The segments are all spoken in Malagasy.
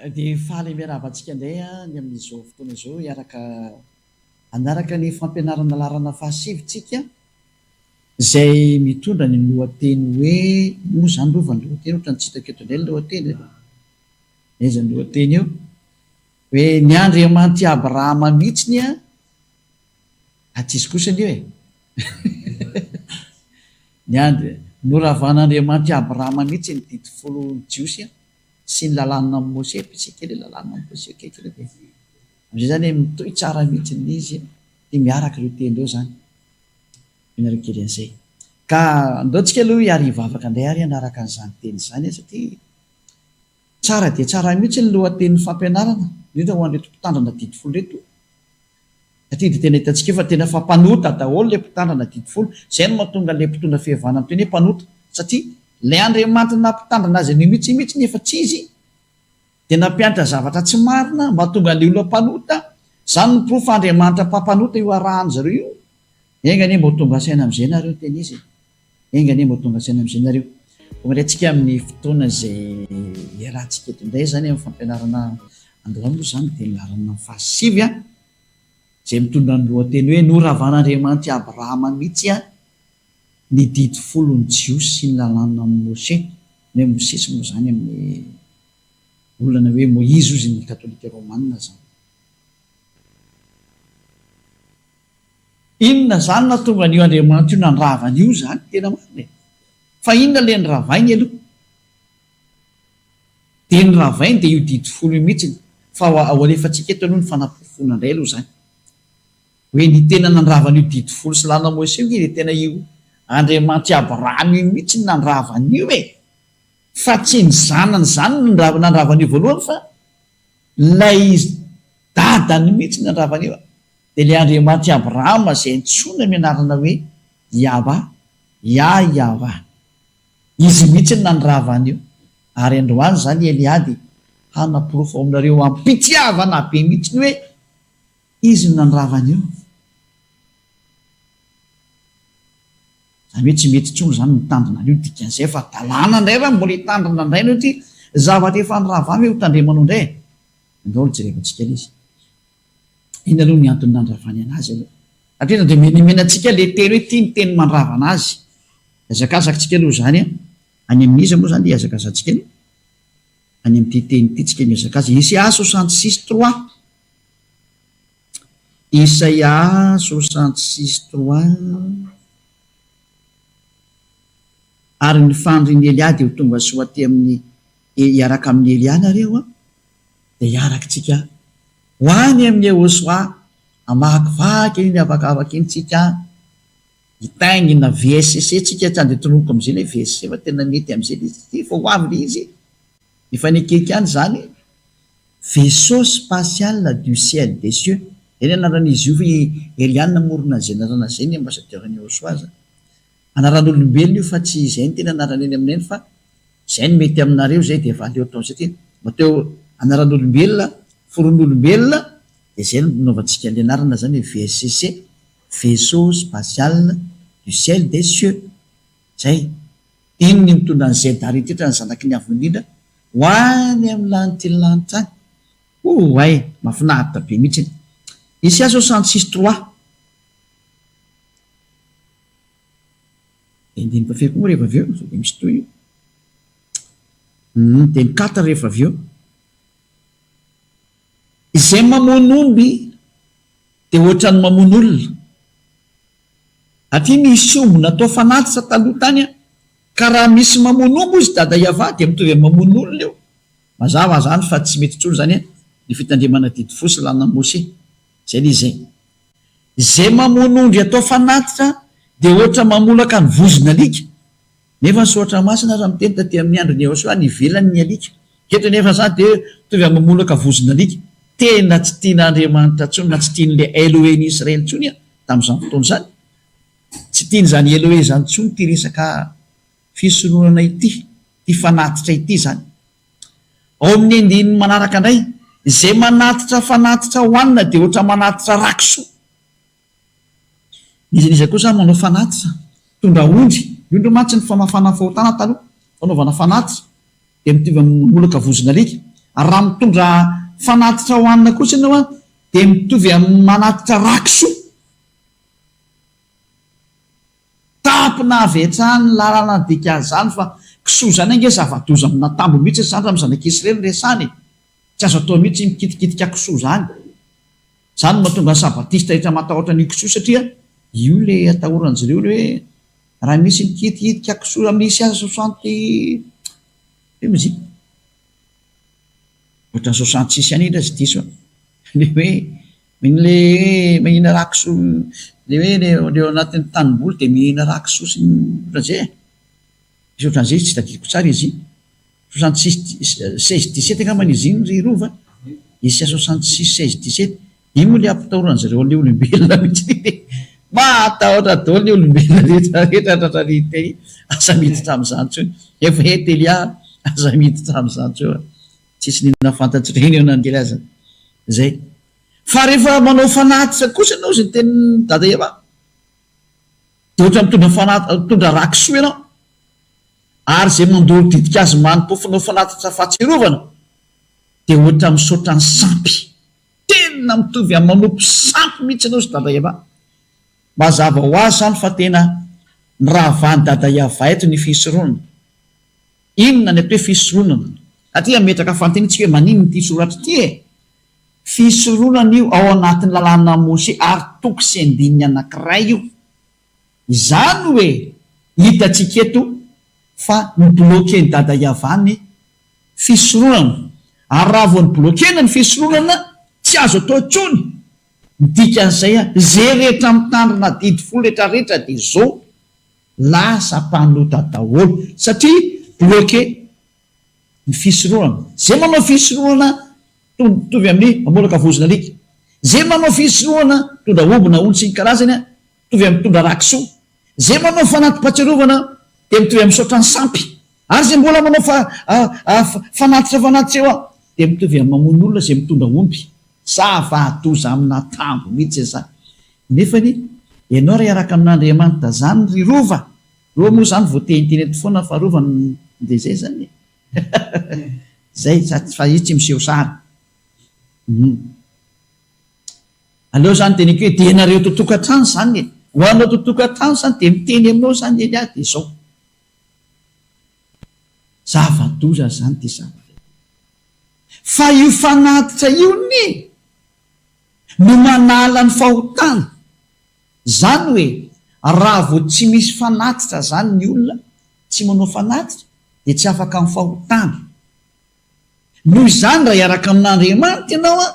Dia faly miarahaba antsika indray ny amin'izao fotoana izao hiaraka hanaraka ny fampianarana laharana fahasivy tsika izay mitondra ny lohateny hoe moa izany lova ny lohateny ohatran'ny tsy hitako eto indray ny lohateny e. Aiza ny lohateny eo? Hoe ny Andriamanitr'i Abrahama mihitsy ny a tsisy kosa anie e. Ny Andri noravan'Andriamanitr'i Abrahama mihitsy ny didy folon'ny Jiosy sy ny lalàna amin'i Mosè, ampiasay kely ilay lalàna amin'i Mosè akaiky ireo dia amin'izay izany hoe mitohy tsara mihitsy ilay izy dia miaraka ireo teny ireo izany. Miaraka kely an'izay. Ka andao tsika aloha hiary hivavaka indray ary hanaraka an'izany teny izany satria tsara dia tsara mihitsy ny lohatenin'ny fampianarana, indrindra ho an'ireto mpitandrina didy folo ireto. Satria dia tena hitantsika eo fa tena efa mpanota daholo ilay mpitandrina didy folo. Izay no mahatonga ilay mpitondra fihevana miteny hoe mpanota. Satria ilay Andriamanitra nampitandrina azy an'io mihitsy mihitsy nefa tsy izy dia nampianatra zavatra tsy marina mba hahatonga an'ilay olona mpanota. Izany no porofo fa Andriamanitra mpampanota io arahan-dry zareo io. Enga anie mba ho tonga saina amin'izay nareo tena izy e. Enga anie mba ho tonga saina amin'izay nareo. Tonga indray tsika amin'ny fotoana izay iarahantsika eto indray izany amin'ny fampianarana androany moa izany dia ny laharana fahasivy an, izay mitondra ny lohateny hoe Noravan'Andriamanitra i Abrahama mihitsy an, ny didy folon'ny Jiosy sy ny lalànan'i Moshe, ny hoe Mosesy moa izany amin'ny olona na hoe Moizy hozy ny katolika romana izany. Inona izany nahatonga an'io Andriamanitra io nandrava an'io izany? Tena marina e! Fa inona ilay noravainy aloha? Dia ny ravainy dia io didy folo io mihitsiny. Fa ho alefantsika eto aloha ny fanaporofoana indray aloha izany. Hoe ny tena nandrava an'io didy folo sy lalana Moisés io nge dia tena io Andriamanitr'i Abrahama io mihitsy no nandrava an'io e! Fa tsy ny zanany izany no nandrava an'io voalohany fa ilay dadany mihitsy no nandrava an'io. Dia ilay Andriamanitr'i Abrahama izay antsoina amin'ny anarana hoe Yahwah, Yah Yahwah. Izy mihitsy no nandrava an'io. Ary androany izany i Elia dia hanaporofo ao aminareo am-pitiavana be mihitsy ny hoe izy no nandrava an'io. Izany hoe tsy mety intsony izany mitandrina an'io, dikan'izay fa hadalana indray raha mbola hitandrina indray anao ity zavatra efa noravana hoe hotandremanao indray e. Andao aloha jerevantsika ilay izy. Inona aloha ny antony nandravany anazy aloha? Hatreto dia menamena antsika ilay teny hoe ity ny teny mandrava anazy. Hazakazakitsika aloha izany an. Any amin'iza moa izany ilay hazakazantsika aloha? Any amin'ity teny ity tsika mihazakaza. Isaia 66 trois. Isaia 66 trois. Ary ny fandrin'i Elia dia ho tonga soa aty amin'ny hiaraka amin'i Elia nareo an. Dia hiaraka tsika ho any amin'i Yehosua hamakivaky iny habakabaka iny tsika hitaingina VSCC tsika tsy andeha tononiko amizay ilay VSC fa tena mety amizay ilay izy ity fa ho avy ilay izy efa nekeko ihany izany vaisseau spatial du ciel des cieux zay ny anaran'izy io fa i Eliane namorona an'izay anarana izay ny ambassadeur an'i Yehosua zany Anaran'olombelona io fa tsy izay no tena anarany eny aminay fa izay no mety aminareo izay dia efa aleo atao an'izay ty mba teo anaran'olombelona foron'olombelona dia izay no nanaovantsika an'ilay anarana izany hoe VSCC Vaisseau Spatial du Ciel des Cieux izay iny ny mitondra an'i ZAR ny zanaky ny Avo Indrindra ho any amin'ny lanitry ny lanitra any Oay mahafinaritra be mihitsy Isaia 66 trois. Dia andininy fahafiry koa moa rehefa avy eo? Sao dia misy tohiny io. Hum, dia ny quatre rehefa avy eo. Izay mamono omby dia ohatran'ny mamono olona. Aty nisy omby natao fanatitra taloha tany an, ka raha misy mamono omby hozy dada Yavah dia mitovy amin'ny mamono olona io. Mazava izany fa tsy mety intsony izany ny fitandremana didy fo sy lalàn'i Moshe. Izay ilay izy e. Izay mamono ondry atao fanatitra dia ohatra mamolaka ny vozon'alika. Nefa ny Soratra Masina aza miteny taty amin'ny andron'i Yehosua any ivelany ny alika. Eto nefa izany dia mitovy amin'ny mamolaka vozon'alika. Tena tsy tian'Andriamanitra intsony na tsy tian'ilay Elohen'i Israely intsony an, tamin'izany fotoana izany. Tsy tian'izany Elohe izany intsony ity resaka fisoronana ity, ity fanatitra ity izany. Ao amin'ny andininy manaraka indray, izay manatitra fanatitra hohanina dia ohatra manatitra ra-kisoa. N'iza n'iza kosa manao fanatitra, mitondra ondry, ny ondry mantsy ny famafana fahotana taloha, fanaovana fanatitra, dia mitovy amin'ny mamolaka vozon'alika. Raha mitondra fanatitra hohanina kosa ianao an, dia mitovy amin'ny manatitra ra-kisoa. Tampina avy hatrany ny lalana ny dikan'izany fa kisoa izany ange zava-doza amin'atambo mihitsy izany raha amin'ny zanak'Israely no resahana e! Tsy azo atao mihitsy mikitikitika kisoa izany. Izany no mahatonga ny sabatista rehetra matahotra an'io kisoa satria io ilay atahoran-dry zareo ilay hoe raha misy mikitikitika kisoa misy aza soixante ino izy iny? Ohatran'ny 66 ihany iny raha tsy diso aho. Ilay hoe Ilay hoe mihinana rà kisoa, ilay hoe ilay ao anatin'ny tanimboly dia mihinana rà kisoa sy ny ohatran'izay e. Misy ohatran'izay izy, tsy tadidiko tsara izy iny. 66 16 17 angambany izy iny ry Rova a. Isa 66 16 17. Iny moa ilay ampitahoran-dry zareo an'ilay olombelona mihitsy iny e. Mahatahotra daholo ny olombelona rehetra rehetra tratran'iny teny iny. Aza miditra amin'izany intsony. Efa ety Elia, aza miditra amin'izany intsony fa tsisy n'inona fantatr'ireny eo na ny kely aza. Zay. Fa rehefa manao fanatitra kosa ianao izay tenin'i Dada Eva dia ohatra mitondra fanatitra mitondra rà kisoa ianao ary izay mandoro ditin-kazo manim-pofona ho fanatitra fahatsiarovana dia ohatra misaotra ny sampy. Tena mitovy amin'ny manompo sampy mihitsy ianao ry Dada Eva. Mazava ho azy izany fa tena nirahavahan'i Dada Eva eto ny fisoronana. Inona ny atao hoe fisoronana? Aty hametraka fanontaniana tsika hoe maninona ity soratra ity e? Fisoronana io ao anatin'ny lalàna Mose ary toko sy andininy anankiray io. Izany hoe hitantsika eto fa ni-bloquer-n'i Dada Yavah ny fisoronana. Ary raha vao ni-bloquer-na ny fisoronana, tsy azo atao intsony. Ny dikan'izay, izay rehetra mitandrina didy folo rehetrarehetra dia izao. Lasa mpanota daholo satria bloqué ny fisoronana. Zay manao fisoronana mitovy amin'ny mamolaka vozona alika. Zay manao fisoronana mitondra omby na ondry sy ny karazany mitovy amin'ny mitondra rà kisoa. Zay manao fanati-pahatsiarovana dia mitovy amin'ny misaotra ny sampy. Ary zay mbola manao fanatitra fanatitra eo dia mitovy amin'ny mamono olona zay mitondra omby. Zava-doza amin'atambo mihitsy izany. Nefany ianao raha hiaraka amin'Andriamanitra zany ry Rova, Rova moa zany vao teniteny eto foana fa Rova no dia zay zany e. Zay sady fa izy tsy miseho sary. Hum. Aleo zany teniko hoe dia nareo eto tokantrano zany e. Ho anao eto tokantrano zany dia miteny aminao zany Elia dia zao. Zava-doza zany ity zavatra ity. Fa io fanatitra io anie no manala ny fahotana. Zany hoe raha vao tsy misy fanatitra zany ny olona tsy manao fanatitra dia tsy afaka amin'ny fahotana. Noho izany raha hiaraka amin'Andriamanitra ianao an,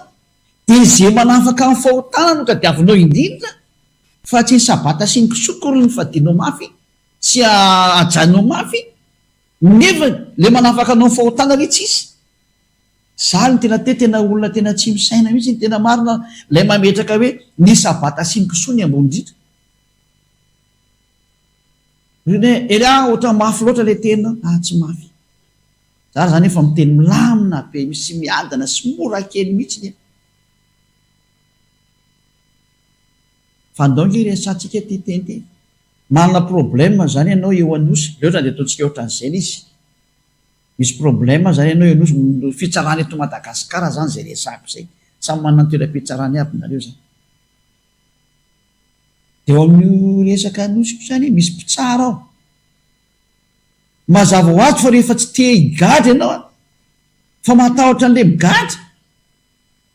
dia ze manafaka amin'ny fahotana no tadiavinao indrindra fa tsy ny sabata sy ny kisoa akory no fadianao mafy sy hajainao mafy nefa le manafaka anao amin'ny fahotana anie tsisy. Za no tena te tena olona tena tsy misaina mihitsy ny tena marina lay mametraka hoe ny sabata sy ny kisoa ny ambony indrindra. Rene Elia ohatra mafy loatra le teninao, ah tsy mafy. Za ary zany efa miteny milamina be sy miadana sy mora kely mihitsy ny. Fa andao nge resahantsika ity teny ity. Manana problème zany ianao eo Anosy, leo zany de ataontsika ohatran'izay le izy. Misy problème zany ianao eo Anosy, fitsarana eto Madagascar zany zay resahako zay, samy manana ny toeram-pitsarany aby nareo zany. De eo amin'io resaka Anosy io zany misy mpitsara ao. Mazava ho azy fa rehefa tsy te higadra ianao an, fa matahotra an'le migadra,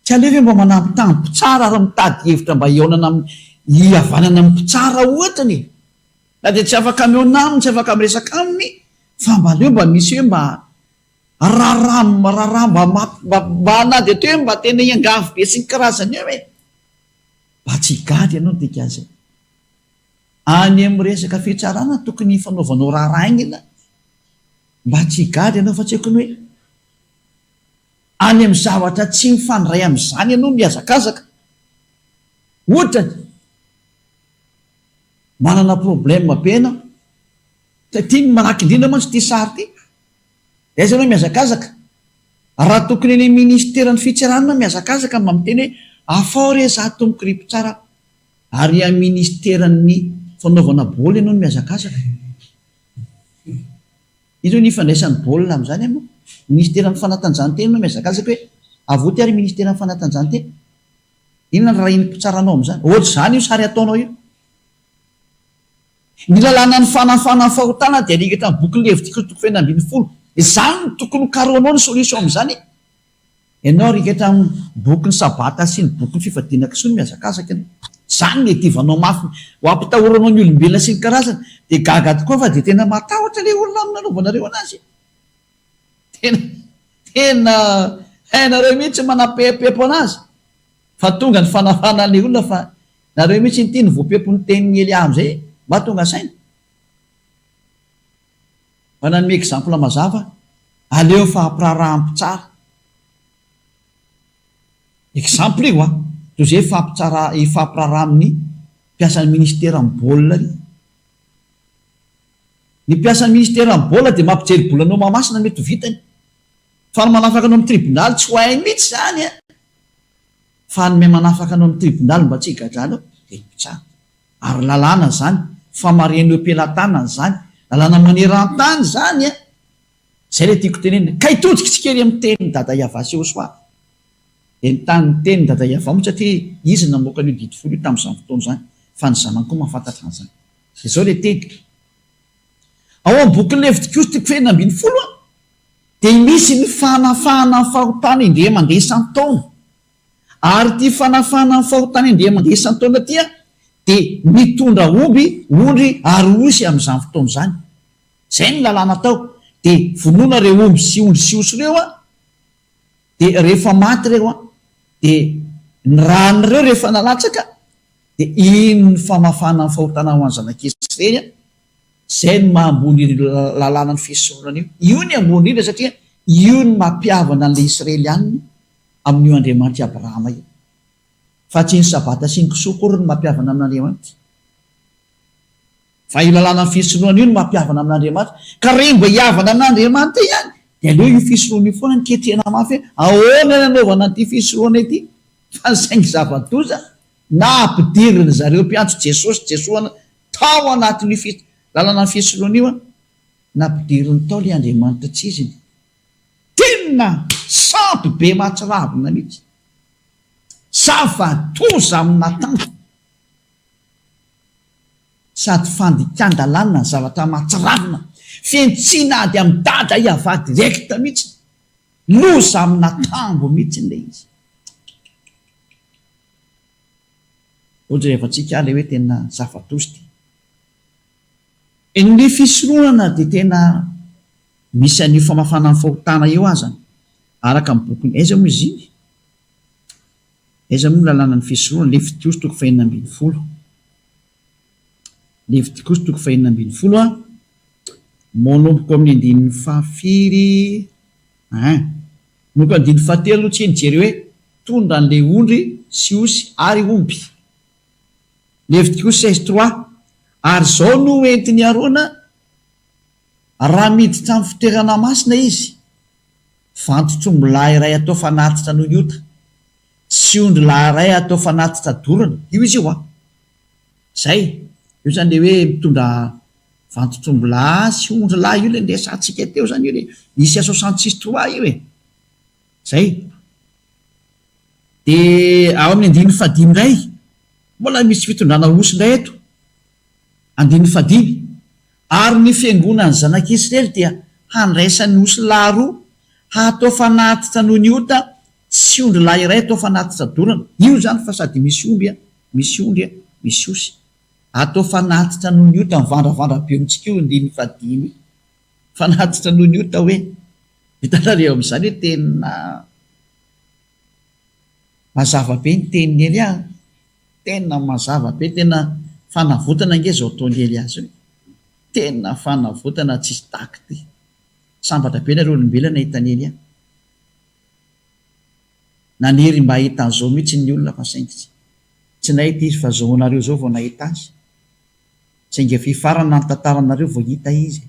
tsy aleo ve mba manambitamby mpitsara ary mitady hevitra mba hihaonana amin'ny, hihavanana amin'ny mpitsara ohatrany e! Na dia tsy afaka mihaona aminy, tsy afaka miresaka aminy, fa mba aleo mba misy hoe mba raharaha, raharaha mba mba mba na dia atao hoe mba tena hiangavy be sy ny karazany eo e! Mba tsy higadra ianao ny dikan'izay. Any amin'ny resaka fitsarana tokony hifanaovanao raharaha haingana mba tsy higadra ianao fa tsy haiko ny hoe any amin'ny zavatra tsy mifandray amin'izany ianao mihazakazaka. Ohatra. Manana problème be enao. Ty ny maraky indrindra mantsy ity sary ity. Dia aiza enao mihazakazaka? Raha tokony eny amin'ny ministeran'ny fitsarana enao mihazakazaka mba miteny hoe afaho re za tompoko ry mpitsara ary amin'ny ministeran'ny fanaovana baolina enao no mihazakazaka. Iza no ifandraisan'ny baolina amin'izany aminao? Ministeran'ny fanatanjahantena ianao mihazakazaka hoe avoty ary ministeran'ny fanatanjahantena. Inona ny rahin'ny mpitsara anao amin'izany? Ohatr'izany io sary ataonao io. Ny lalànan'ny fanafana ny fahotana dia arikitra amin'ny bokin'ny Levitikosy toko fahenina 16. Izany no tokony ho karohanao ny solution amin'izany e! Ianao arikitra amin'ny bokin'ny Sabata sy ny bokin'ny fifadiana kisoa no mihazakazaka ianao. Izany no iadivanao mafy ho ampitahoranao ny olombelona sy ny karazany. Dia gaga tokoa fa dia tena matahotra ilay olona amin'ny nanaovanareo anazy e! Tena, tena hainareo mihitsy manapeppepo anazy. Fa tonga ny fanafana an'ilay olona fa nareo mihitsy ity no voapepo ny tenin'i Elia amin'izay mba tonga saina. Mba nanome exemple mazava, aleo fampiraharahan'ny mpitsara. Exemple io an, toy izay hifampitsara hifampiraharaha amin'ny mpiasan'ny ministeran'ny baolina ry. Ny mpiasan'ny ministeran'ny baolina dia mampijery bola anao Mahamasina mety ho vitany. Fa ny manafaka anao amin'ny tribonaly tsy ho hainy mihitsy izany an! Fa ny mahay manafaka anao amin'ny tribonaly mba tsy higadrana ao dia ny mpitsara. Ary lalàna izany, famarihana eo am-pelatanana izany, lalàna maneran-tany izany an! Izay ilay tiako tenenina. Ka hitodika isika ery amin'ny tenin'i Dada Yavah sy Yehosua. Dia ny tany ny tenin'i Dada Yavah moa satria izy no namoaka an'io didy folo io tamin'izany fotoana izany. Fa ny zanany koa mahafantatra an'izany. Dia izao ilay teny. Ao amin'ny bokin'ny Levitikosy toko fahenina 12 dia misy ny fanafahana ny fahotana indray mandeha isan-taona. Ary ity fanafahana ny fahotana indray mandeha isan-taona ity dia mitondra omby, ondry ary osy amin'izany fotoana izany. Izay no lalàna atao. Dia vonoina ireo omby sy ondry sy osy ireo dia rehefa maty ireo dia ny ràn'ireo rehefa nalatsaka dia iny ny famafana ny fahotana ho an'ny zanak'Israely. Izay no maha ambony io lalànan'ny fisoronana io. Io ny ambony indrindra satria io no mampihavana an'ilay Israelianina amin'io Andriamanitr'i Abrahama io. Fa tsy ny Sabata sy ny kisoa akory no mampihavana amin'Andriamanitra. Fa io lalànan'ny fisoronana io no mampihavana amin'Andriamanitra. Ka raha mba hihavana amin'Andriamanitra ihany dia aleo io fisoronana io foana no ketrehina mafy hoe ahoana ny anaovana an'ity fisoronana ity. Fa saingy zava-doza na ampidirin'ny zareo mpiantso Jesosy Jesoa Tao anatin'io fi, lalana ny fisoloana io an, nampidiriny tao ilay Andriamanitra tsy iziny. Tena sampy be mahatsiravina mihitsy. Zava-doza amin'Natana. Sady fandikan-dalàna ny zavatra mahatsiravina. Fihantsiana ady amin'i Dada Iavah direct mihitsy. Loza amin'Atambo mihitsy ilay izy. Ohatra rehefa tsika ilay hoe tena zava-doza ity. Ny fisoronana dia tena misy an'io famafana ny fahotana io azany, araka ny bokin'i aiza moa izy iny? Aiza moa ny lalànan'ny fisoronana? Levitikosy toko fahenina 16. Levitikosy toko fahenina 16 an, manomboka amin'ny andininy fahafiry? Ein. Manomboka andininy fahatelo aloha tsika nijery hoe tondra an'ilay ondry sy osy ary omby. Levitikosy 16 trois, Ary izao no ho entin'i Arona raha miditra amin'ny fitoerana masina izy, vantotr'ombilahy iray atao fanatitra noho ny ota, sy ondrilahy iray atao fanatitra dorana. Io izy io an! Izay. Io izany ilay hoe mitondra vantotr'ombilahy sy ondrilahy io ilay niresahantsika teo izany io ilay Isa 66 trois io e! Izay. Dia ao amin'ny andininy fahadimy indray, mbola misy fitondrana osy indray eto. Andininy fahadimy, Ary ny fiangonan'ny zanak'Israely dia handraisany osilahy roa hatao fanatitra noho ny ota sy ondrilahy iray atao fanatitra dorana. Io izany fa sady misy omby, misy ondry, misy osy. Atao fanatitra noho ny ota, mivandravandra be amintsika io andininy fahadimy io. Fanatitra noho ny ota hoe. Hitanareo amin'izany hoe tena mazava be ny tenin'i Elia an! Tena mazava be, tena fanavotana ange izao ataon'i Elia izao e! Tena fanavotana tsisy tahaka ity. Sambatra be nareo olombelona nahita an'i Elia. Naniry mba hahita an'izao mihitsy ny olona fa saingy tsy nahita izy fa izao nareo izao vao nahita azy. Saingy efa hifarana ny tantaranareo vao hita izy e!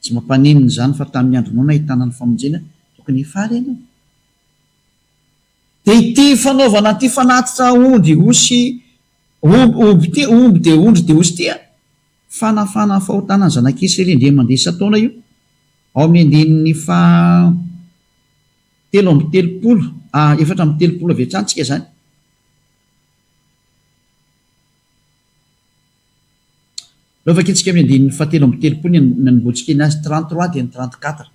Tsy mampaninona izany fa tamin'ny andronao nahitana ny famonjena, tokony hifaly ianao. Dia ity fanaovana an'ity fanatitra ondry, osy, omby, omby ity, omby dia ondry dia osy ity an, fanafana ny fahotana ny zanak'Israely indray mandeha isan-taona io. Ao amin'ny andininy faha 33, 34 avy hatrany tsika izany. Aleo vakintsika amin'ny andininy faha 33 ny nanombohantsika ny azy, 33 dia ny 34.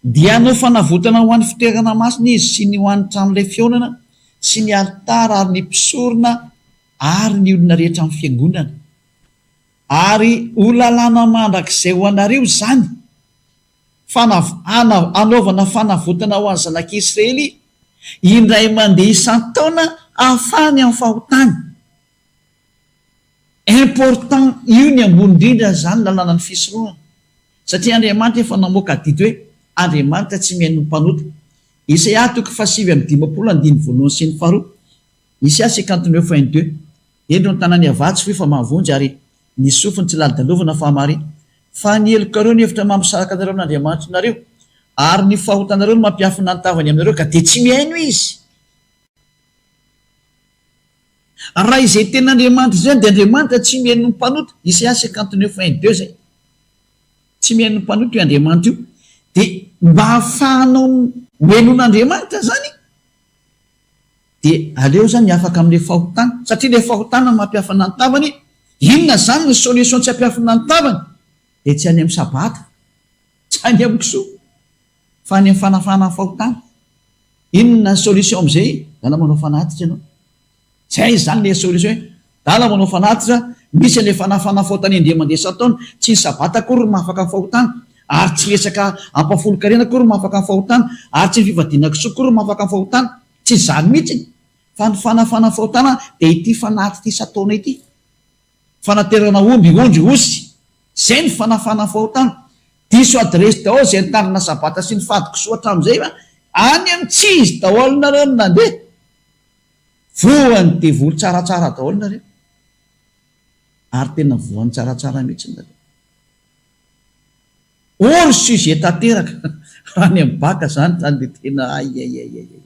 Dia hanao fanavotana ho an'ny fitoerana masina izy sy ny ho an'ny tranolay fihaonana sy ny alitara ary ny mpisorona ary ny olona rehetra amin'ny fiangonana. Ary ho lalàna mandrakizay ho anareo izany, fanav, ana, hanaovana fanavotana ho an'ny zanak'Israely indray mandeha isan-taona hahafahany amin'ny fahotany. Important, io ny ambony indrindra izany lalànan'ny fisorohana. Satria Andriamanitra efa namoaka adidy hoe Andriamanitra tsy mihaino ny mpanota. Isaia toko faha-59 andininy voalohany sy ny faharoa, Isaia 59 un deux. Indro ny tanany havia tsy fohy fa mahavonjy ary ny sofiny tsy lalodalovana fa hamare. Fa ny helokareo no hevitra mampisaraka anareo amin'Andriamanitrinareo, ary ny fahotanareo no mampiafina ny tavany aminareo, ka dia tsy mihaino Izy. Raha izay tenin'Andriamanitra izay dia Andriamanitra tsy mihaino ny mpanota, Isaia 59 un deux izay. Tsy mihaino ny mpanota io Andriamanitra io. Dia mba hahafahanao mihainoan'Andriamanitra izany, Dia aleo zany afaka amin'ilay fahotana, satria ilay fahotana no mampiafina ny tavany, inona zany ny solution tsy hampiafina ny tavany? Dia tsy any amin'ny sabata, tsy any amin'ny kisoa, fa any amin'ny fanafahana ny fahotana. Inona ny solution amin'izay? Dala manao fanatitra ianao. Zay zany ilay solution hoe, dala manao fanatitra, misy an'ilay fanafana fahotana indray mandeha isan-taona, tsy ny sabata akory no mahafaka ny fahotana, ary tsy resaka ampahafolon-karena akory no mahafaka ny fahotana, ary tsy ny fivadiana kisoa akory no mahafaka ny fahotana. Tsy izany mihitsy, fa ny fanafana fahotana dia ity fanatitra isan-taona ity. Fanaterana omby, ondry, osy. Izay ny fanafana fahotana. Diso adiresy daholo izay nitandrina sabata sy nifady kisoa hatramin'izay fa any amin'ny tsy izy daholo nareo no nandeha. Voan'ny devoly tsaratsara daholo nareo. Ary tena voan'ny tsaratsara mihitsy nareo. Hors sujet tanteraka raha any amin'ny bac zany zany dia tena aiaiaiaiai.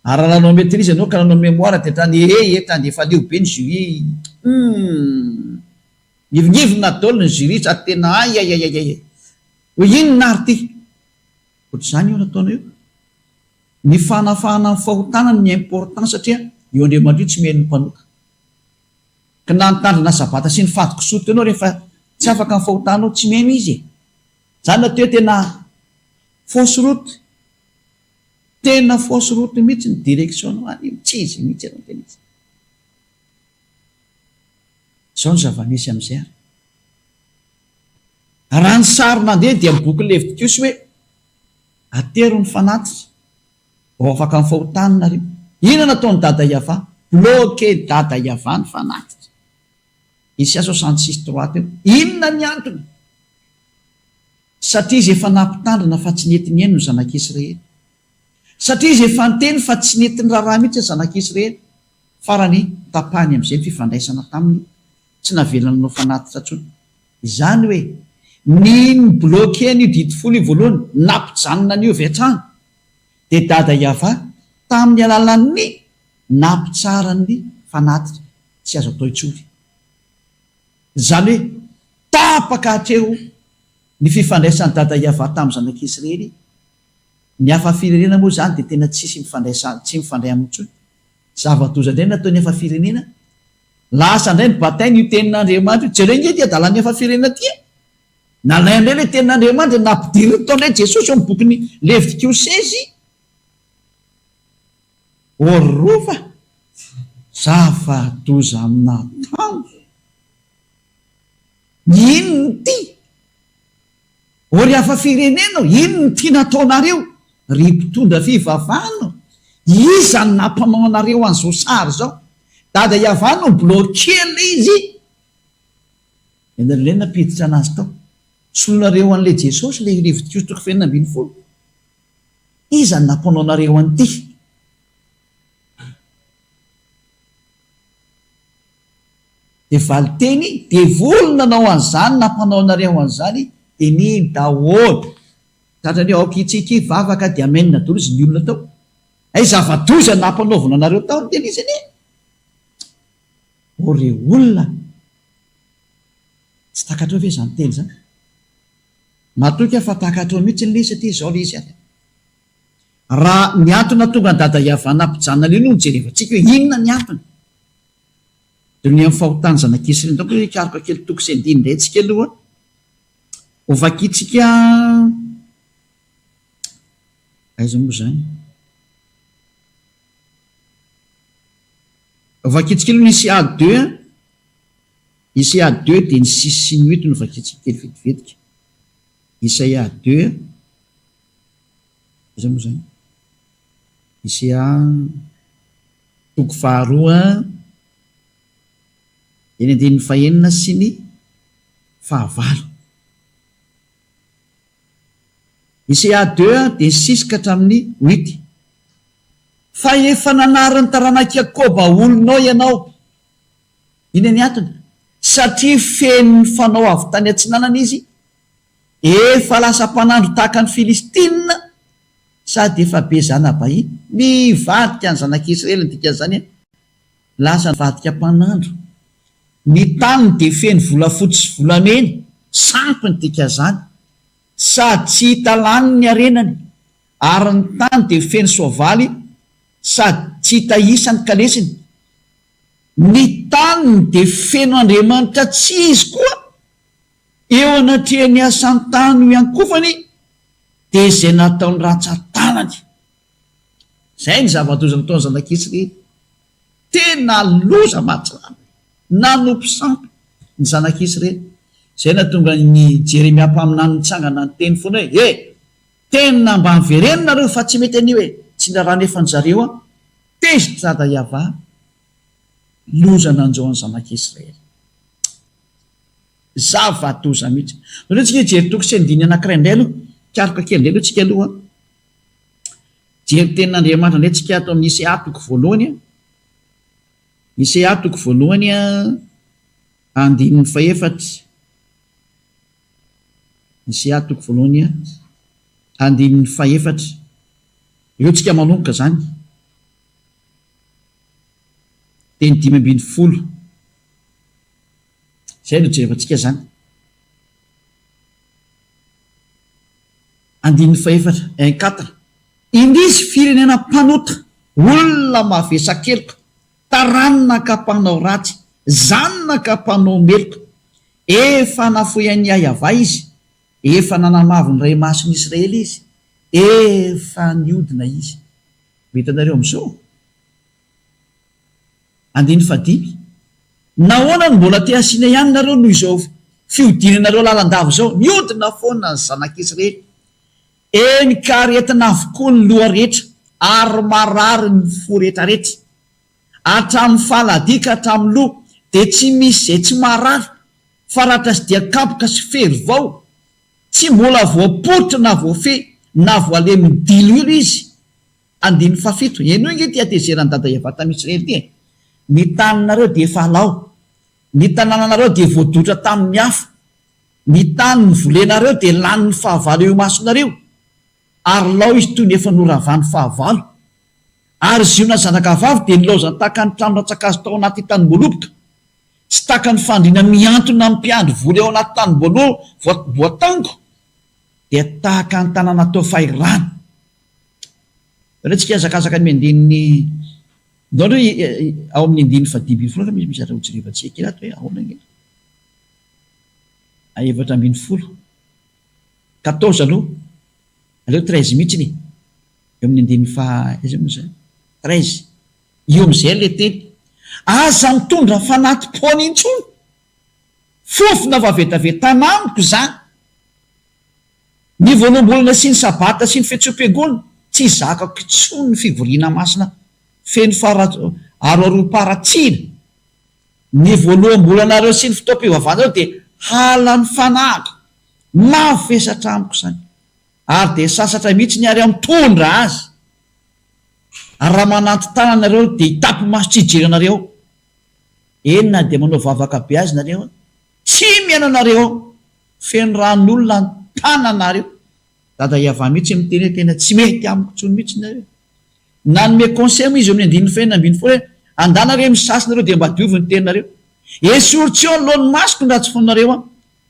Ary raha nanao maitrise ianao ka nanao mémoire dia hatrany ee hatrany dia efa leo be ny jury humm. Mihevingevina daholo ny jury sady tena aiaiaiaiai. Hoe inona ary ity? Ohatr'izany io nataonao io. Ny fanafahana ny fahotana no important satria io Andriamanitra io tsy mihaino ny mpanota. Ka na nitandrina sabata sy nifady kisoa teo enao rehefa tsy afaka ny fahotanao tsy mihaino izy e! Zany natao hoe tena fausse route, tena fausse route mihitsy ny direction nao any, tsy izy mihitsy ianao tena izy. Zao ny zava-misy amin'izay ary. Raha ny sary nandeha dia ny boky Levitikosy hoe atero ny fanatitra. Vao afaka ny fahotany nareo. Inona nataon'i Dada Yava? Bloqué Dada Yava ny fanatitra. Isaia 66 trois teo. Inona ny antony? Satria izy efa nampitandrina fa tsy nety nihaino ny zanak'Israely. Satria izy efa niteny fa tsy nety niraharaha mihitsy ny zanak'Israely. Farany, tapahiny amin'izay ny fifandraisana taminy, tsy navelany nanao fanatitra intsony. Izany hoe, ny ni-bloquer an'io didy folo io voalohany, nampijanona an'io avy hatrany. Dia Dada Yavah tamin'ny alalan'ny nampitsaran'ny fanatitra tsy azo atao intsony. Izany hoe tapaka hatreo ny fifandraisan'i Dada Yavah tamin'ny zanak'Israely, ny hafa firenena moa izany dia tena tsisy mifandraisa tsy mifandray aminy intsony. Zava-doza indray ny nataon'ny hafa firenena, lasa indray ny batainy io tenin'Andriamanitra io, jereo ange ity adalan'ny hafa firenena ity e! Nalainy indray ilay tenin'Andriamanitra, nampidiriny tao indray Jesosy ao amin'ny bokin'ny Levitikosy. O rova! Zava-doza amin'Adama! Inona ity? O ry hafa firenena ô, inona ity nataonareo? Ry mpitondra fivavahana ô, iza no nampanao anareo an'izao sary izao? Dada Yavah no bloquer ilay izy. Ianareo indray no nampiditra anazy tao. Solonareo an'ilay Jesosy ilay Levitikosy toko fahenina 16. Iza no nampanao anareo an'ity? Dia valinteny, devoly nanao an'izany, nampanao anareo an'izany, dia nino daholo. Tratran'ny hoe aoka itsika hivavaka dia amen daholo izy ny olona tao. Hay zava-doza nampanaovina anareo tao ny tena izy anie. O re olona! Tsy takatrao ve izany teny izany? Matoky aho fa takatrao mihitsy ilay izy satria izao ilay izy ary. Raha ny antony nahatonga an'i Dada Yavana hampijanona an'io no jerevantsika hoe inona ny antony. Dia ny amin'ny fahotan'ny zanak'Israely. Donc hikaroka kely toko sy andininy indray tsika aloha. Ho vakintsika aiza moa izany? Ho vakintsika aloha ny ICA deux. ICA deux dia ny six sy ny huit no vakintsika kely vetivetika. ICA deux. Aiza moa izany? ICA toko faharoa eny andininy fahenina sy ny fahavalo. ICA deux dia ny six ka hatramin'ny huit. Fa efa nanary ny taranak'i Jakoba olonao ianao. Inona ny antony? Satria feno ny fanao avy tany atsinanana izy, efa lasa mpanandro tahaka ny Filistina, sady efa be zana-bahiny. Nivadika ny zanak'Israely ny dikan'izany an! Lasa nivadika mpanandro. Ny taniny dia feno volafotsy sy volamena, sampy ny dikan'izany. Sady tsy hita lany ny harenany, ary ny tany dia feno soavaly sady tsy hita isa ny kalesiny. Ny taniny dia feno andriamanitra tsy izy koa, eo anatrehan'ny asan-tany ho iankofany dia izay nataony rantsan-tanany. Izay ny zava-doza nataon'ny zanak'Israely. Tena loza mahatsiravina. Nanompo sampy ny zanak'Israely. Izay nahatonga an'i Jeremia mpaminany nitsangana niteny foana hoe, He! Tena mba mivereno nareo fa tsy mety an'io e! Tsy niraharaha nefa an-dry zareo an! Tezitra Dayavah, loza nanjo an'ny zanak'Israely. Zava-doza mihitsy. Aleo tsika hijery toko sy andininy anankiray indray aloha. Hikaroka kely indray aloha tsika aloha. Hijery tenin'Andriamanitra indray tsika ato amin'ny Isaiah toko voalohany. Isaiah toko voalohany andininy fahefatra. Isaiah toko voalohany andininy fahefatra. Eo tsika manomboka izany. Teny 15. Izay no jerevantsika izany. Andininy fahefatra, un quatre. Indrisy firenena mpanota, olona mavesa-keloka, taranaka mpanao ratsy, zanaka mpanao meloka. Efa nafoy an'i Yavah izy, efa nanamavo ny Ray Masin'i Israely izy, efa niodina izy. Mba hitanareo amin'izao? Andininy fahadimy, Nahoana no mbola te hasiana ihany nareo noho izao fihodinanareo lalandava izao? Mihodina foana ny zanak'Israely. Eny ka aretina avokoa ny loha rehetra ary marary ny fo rehetrarehetra. Hatramin'ny faladia ka hatramin'ny loha dia tsy misy izay tsy marary fa ratra sy dian-kapoka sy fery vao. Tsy mbola voaporitra na voafehy na voalemin'ny diloilo izy. Andininy fahafito, Henoy ange ity hatezeran'i Dada Yavah tamin'i Israely ity e! Ny taninareo dia efa lao, ny tanànanareo dia voadotra tamin'ny afo, ny tany novolenareo dia lanin'ny fahavalo eo imasonareo, ary lao izy toy ny efa noravan'ny fahavalo. Ary Ziona zanakavavy dia nilaozany tahaka ny trano rantsankazo tao anaty tanimboaloboka, sy tahaka ny fandriana mihantona amin'ny mpiandry voly ao anaty tanimboaloboka, dia tahaka ny tanàna tao fahirano. Aleo tsika hihazakazaka ny andininy Ndao aloha ao amin'ny andininy fahadimy ambin'ny folo angamba misy zavatra hojerevantsika kely ato hoe ahoana ange. 14. Quatorze aloha. Aleo treize mihitsiny e. Eo amin'ny andininy faha aiza moa izany? Treize. Eo amin'izay ilay teny. Aza mitondra fanati-poana intsony. Fofona fahavetavetana amiko izany. Ny voaloham-bolana sy ny Sabata sy ny fiantsoam-piangonana, tsy zakako intsony ny fivoriana masina feno aroaroam-paharatsiana. Ny voaloham-bolanareo sy ny fotoam-pivavahanareo dia halan'ny fanahiko. Mavesatra amiko izany. Ary dia sasatra mihitsy ny ary aho mitondra azy. Ary raha manantin-tanana nareo dia hitapi-maso tsy hijery anareo aho. Eny na dia manao vavaka be azy nareo, tsy mihaino anareo aho. Feno ran'olona ny tananareo. Dada Yavah mihitsy miteny hoe tena tsy mety amiko intsony mihitsy nareo. Nanome conseil moa izy eo amin'ny andininy fahenina 16 hoe andana re misasy nareo dia mba diovy ny tenanareo. Esory tsy eo anoloan'ny masoko ny ratsy fonareo an.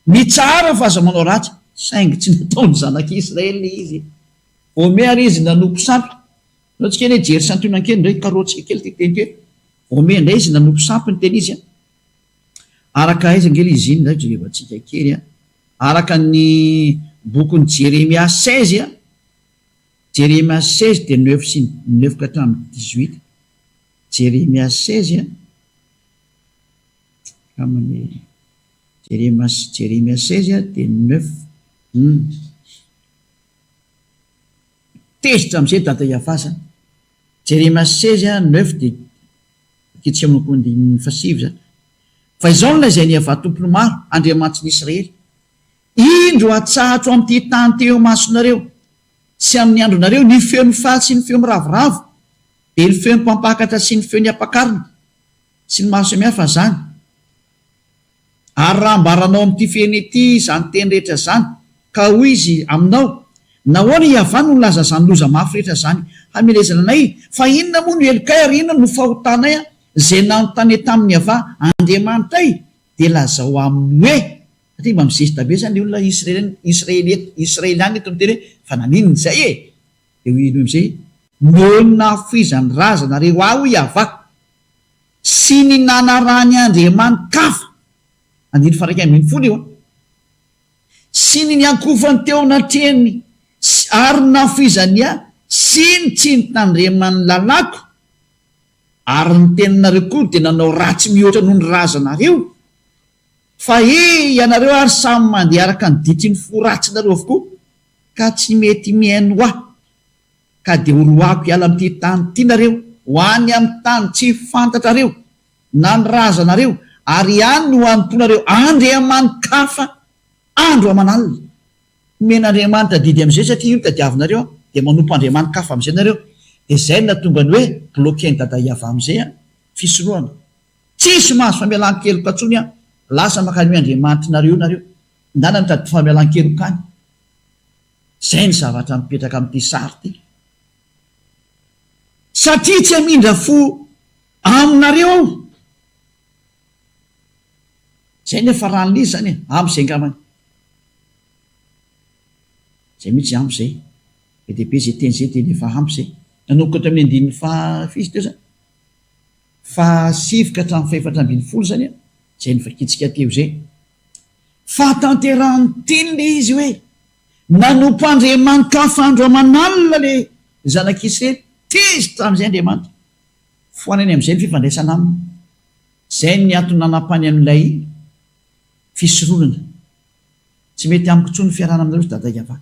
Mitsahara fa aza manao ratsy. Saingy tsy nataon'ny zanak'Israely ilay izy. Vao may ary izy nanompo sampy. Anao tsika anie hijery santionany kely indray, karohantsika kely ity teny ity hoe, vao may indray izy nanompo sampy ny teny izy an. Araka aiza ange ilay izy iny indray jerevantsika kely an. Araka ny bokin'i Jeremia 16 an, Jeremia 16 dia neuf sy neuf ka hatramin'ny 18. Jeremia 16 an, hatramin'ny Jeremia Jeremia 16 dia neuf hum. Tezitra amin'izay Dada Iavah zany. Jeremia 16 neuf dia akitsika amin'ny andininy fahasivy zany. Fa izao no lazain'i Iavah Tompon'ny maro, Andriamanitry ny Israely, Indro hatsahatro amin'ity tany ity eo imasonareo, sy amin'ny andronareo, ny feo mifaly sy ny feo miravoravo, dia ny feon'ny mpampakatra sy ny feon'ny ampakarina, sy ny maro samihafa izany. Ary raha ambaranao amin'ity fehiny ity izany teny rehetra izany, ka hoy izy aminao, Nahoana i Yavah no nilaza izany loza mafy rehetra izany hamelezana anay? Fa inona moa no helokay ary inona no fahotanay izay nanontania tamin'i Yavah Andriamanitray? Dia lazao aminy hoe, satria mba mizesta be izany ilay olona Israely Israeliana eto miteny hoe, fa naninona izay e? Dia hoy Enoy amin'izay, Noho ny nahafoizan'ny razanareo ahy, hoy Yavah, sy ny nanarahany andriamani-kafa, andininy faha-11 io an, sy ny niankofany teo anatrehany ary ny nahafoizany ahy sy ny tsy nitandremany ny lalàko, ary ny teninareo koa dia nanao ratsy mihoatra noho ny razanareo, fa he ianareo ary samy mandeha araka ny ditry ny fo ratsinareo avokoa, ka tsy mety mihaino ahy. Ka dia horoahako hiala amin'ity tany ity nareo, ho any amin'ny tany tsy fantatrareo, na ny razanareo, ary any no hanompoanareo andriamani-kafa andro aman'alina. Omen'Andriamanitra didy amin'izay satria io no tadiavinareo an, dia manompo andriamani-kafa amin'izay nareo. Dia izay no nahatonga ny hoe bloquer-n'i Dada Iavah amin'izay an, fisorohana. Tsisy mahazo famelan-keloka intsony an, lasa mankany io andriamanitrinareo io nareo, ndana mitady famelan-keloka any. Izay ny zavatra mipetraka amin'ity sary ity. Satria tsy hamindra fo aminareo aho. Izay ny hafaran'ilay izy izany e. Ampy izay angambany. Izay mihitsy ampy izay. Be dia be izay teny izay dia efa ampy izay. Nanomboka teo amin'ny andininy faha firy teo izany? Fahasivy ka hatramin'ny fahefatra ambinifolo izany an, izay novakintsika teo izay. Fahatanterahan'ny teny ilay izy hoe, Nanompo andriamani-kafa andro aman'alina ilay zanak'Israely. Tezitra tamin'izay Andriamanitra. Foanany amin'izay ny fifandraisana aminy. Izay ny antony nanapany an'ilay fisoronana. Tsy mety amiko intsony ny fiarahana aminareo ry Dada Yavah.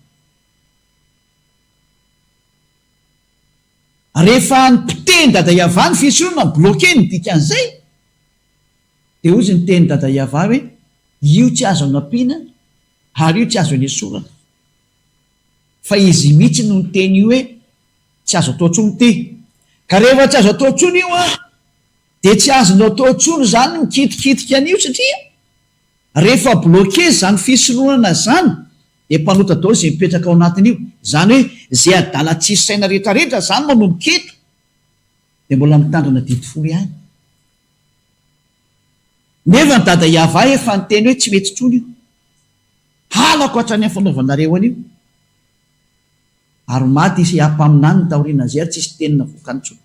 Rehefa nipotehiny Dada Yavah ny fisoronana, bloquer ny dikan'izay, dia hozy ny tenin'i Dada Yavah hoe, io tsy azo anampiana ary io tsy azo anesorana. Fa izy mihitsy no niteny io hoe tsy azo atao intsony ity. Ka rehefa tsy azo atao intsony io an, dia tsy azonao atao intsony izany ny mikitikitika an'io satria rehefa bloquer izany fisoronana izany dia mpanota daholo izay mipetraka ao anatin'io. Izany hoe izay adala tsisy saina rehetrarehetra izany manomboka eto dia mbola mitandrina didy folo ihany. Nefa ny dada Yavah efa niteny hoe tsy mety intsony io. Halako hatrany amin'ny fanaovanareo an'io. Ary maty Isaia mpaminaniny taorianan'izay ary tsisy teny navoakany intsony.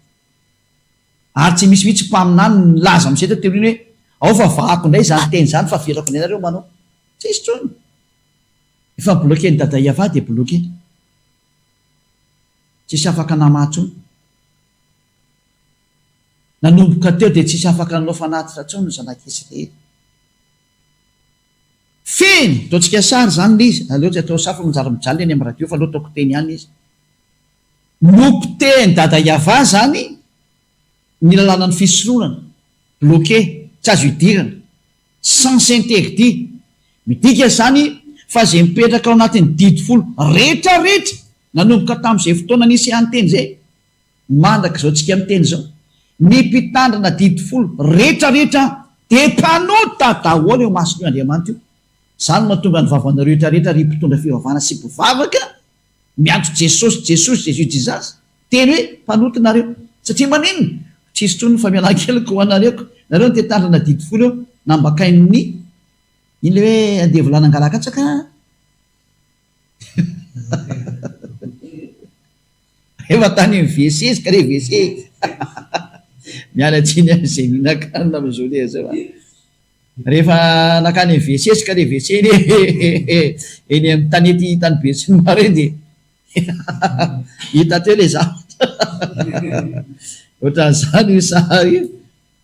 Ary tsy misy mihitsy mpaminany nilaza amin'izay taty aoriana hoe ao fa vahako indray izany teny izany fa avelako indray nareo manao. Tsisy intsony. Efa bloquer-n'i dada Yavah dia bloquer. Tsisy afaka namaha intsony. Nanomboka teo dia tsisy afaka nanao fanatitra intsony ny zanak'Israely. Fehiny, ataontsika sary izany ilay izy, aleo tsy atao sary fa manjary mijaly eny amin'ny radio fa aleo ataoko teny ihany izy. Nopotehin'i Dada Yavah izany ny lalànan'ny fisoronana, bloqué, tsy azo idirana, sens interdit. Midika izany fa izay mipetraka ao anatin'ny didy folo rehetrarehetra nanomboka tamin'izay fotoana nisehan'ny teny izay, Mandraka izao tsika miteny izao, ny mpitandrina didy folo rehetra rehetra dia mpanota daholo eo imason'io Andriamanitra io. Izany no mahatonga ny vavanareo rehetra rehetra ry mpitondra fivavahana sy mpivavaka miantso Jesosy Jesosy Jesus Jesus teny hoe mpanota nareo. Satria maninona? Tsisy intsony ny famelan-keloka ho anareo ko. Nareo no te hitandrina didy folo eo nambakain'ny iny le hoe andevo lahy nangalakatsaka. Efa tany amin'ny WC izy ka re WC e! Miala tsiny amin'izay mihinan-kanina amin'izao lera izao a! Rehefa nankany amin'ny WC izy ka re WC anie eny amin'ny tanety tany Betsinomaro eny dia hita teo ilay zavatra. Ohatran'izany io sary io.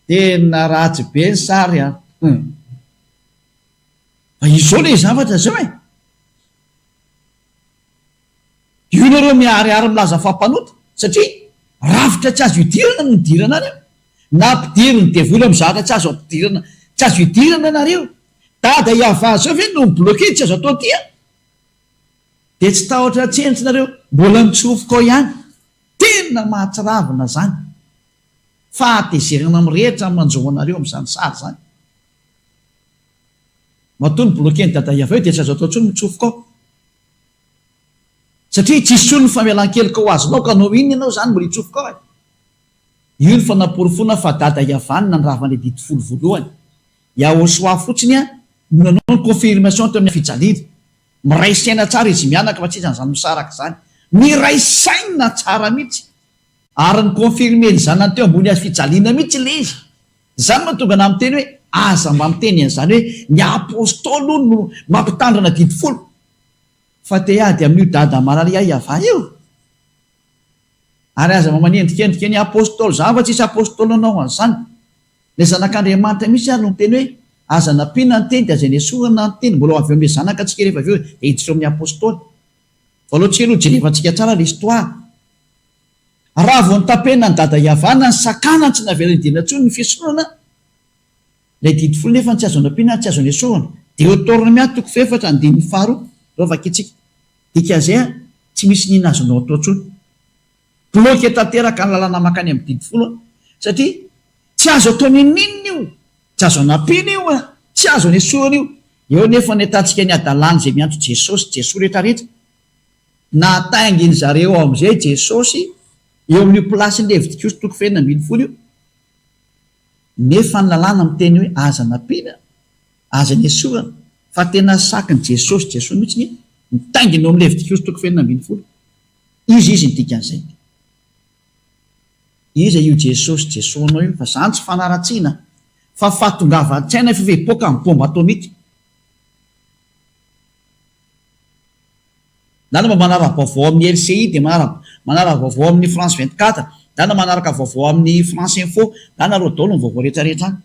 Tena ratsy be ny sary an! Fa izao ilay zavatra izao e! Io nareo miharihary milaza fa mpanota satria rafitra tsy azo idirana no nidirana any an! Nampidirin'ny devoly amin'ny zavatra tsy azo ampidirana tsy azo idirana nareo! Dada Yavah zao ve no mi-bloquer tsy azo atao ty an! Dia tsy tahotra tsentsy nareo mbola mitsofoka ao ihany! Tena mahatsiravina zany! Fahatezerana mirehitra ny manjo anareo amin'izany sary zany! Matoa ni-bloquer-n'i Dada Yavah io dia tsy azo atao intsony mitsofoka ao! Satria tsisy intsony ny famelan-keloka ho azonao ka hanao inona ianao izany mbola hitsofoka ao e? Io ny fanaporofoana fa Dada Yavah no nandrava an'ilay didy folo voalohany. Yahoshuah fotsiny no nanao ny confirmation teo amin'ny fijaliana. Miray saina tsara izy mianaka fa tsisy an'izany misaraka izany. Miray saina tsara mihitsy. Ary ni-confirmer ny zanany teo ambony hazo fijaliana mihitsy ilay izy. Izany no mahatonga anah miteny hoe aza mba miteny an'izany hoe ny apostoly hono no mampitandrina didy folo. Fa te hiady amin'io dada malala Yavah io? Ary aza mba manendrikendrika ny apostoly zany fa tsisy apostoly nanao an'izany. Ilay zanak'Andriamanitra mihitsy ary no niteny hoe aza nampiana ny teny dia aza nesorina ny teny, mbola ho avy eo amin'ilay zanaka tsika rehefa avy eo dia hiditra eo amin'ny apostoly. Fa aleo tsika aloha jerevantsika tsara ilay histoire. Raha vao notapena an'i dada Yavah na nisakana tsy navela hidirana intsony ny fisoronana, Ilay didy folo nefa tsy azo anampiana ary tsy azo anesorana. Deotornomia toko fahefatra andininy faharoa, izao vakintsika. Dikan'izay an, tsy misy n'inona azonao atao intsony. Bloqué tanteraka ny lalana mankany amin'ny didy folo an, satria tsy azo atao n'inon'inona io, tsy azo anampiana io an, tsy azo anesorana io. Eo nefa ny ahitantsika ny hadalana izay miantso Jesosy, Jesoa rehetrarehetra. Nataingin zareo ao amin'izay Jesosy eo amin'io place-n'ny Levitikosy toko fahenina 16 io. Nefa ny lalàna miteny hoe aza nampiana, aza nesorana, fa tena sakin'i Jesosy, Jesoa mihitsy anie, mitaingina eo amin'ny Levitikosy toko fahenina 16. Iza izy ny dikan'izay? Iza io Jesosy, Jesoa anao io? Fa zany tsy fanaratsiana fa fahatongavan-tsaina efa hipoaka amin'ny bomba atomika. Ndana mba manara-baovao amin'ny LCI dia manara-baovao amin'ny France 24, ndana manaraka vaovao amin'ny France Info, ndana aloha daholo ny vaovao rehetra rehetra any.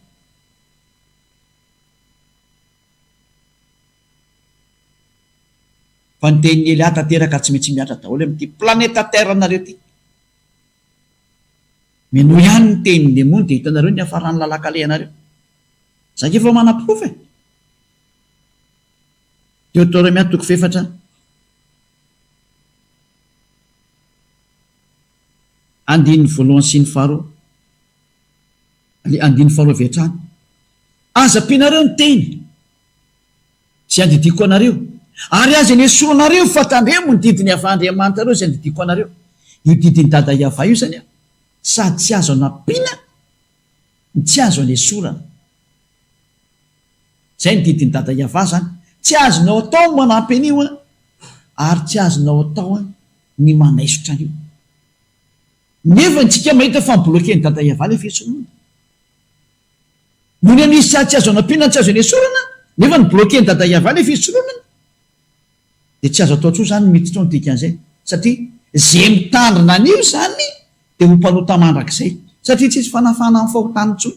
Fa ny tenin'i Elia tanteraka tsy maintsy mihatra daholo amin'ity planeta Terre nareo ity. Minoa ihany ny tenin'ny demony dia hitanareo ny hiafaran'ny lalan-kalehanareo. Za ange efa manaporofo e. Deoteronomia toko fahefatra andininy voalohany sy ny faharoa, andininy faharoa avy hatrany. Aza ampianareo ny teny izay andidiako anareo, ary aza anesoanareo fa tandremo ny didin'i Yavah Andriamanitrareo izay andidiako anareo. Io didin'i Dada Yavah io izany sady tsy azo anampiana no tsy azo anesorana. Zay ny didin'i Dada Yavah zany. Tsy azonao atao ny manampy an'io an, ary tsy azonao atao an ny manaisotra an'io. Nefa ntsika mahita fa mi-bloquer-n'i Dada Yavah ilay fiantsoana. Nony an'izy tsy azo anampiana tsy azo anesorana, nefa ni-bloquer-n'i Dada Yavah ilay fisoronana. Dia tsy azo atao intsony izany ny miditra ao ny dikan'izay. Satria ze mitandrina an'io izany dia ho mpanota mandrakizay. Satria tsisy fanafahana amin'ny fahotana intsony.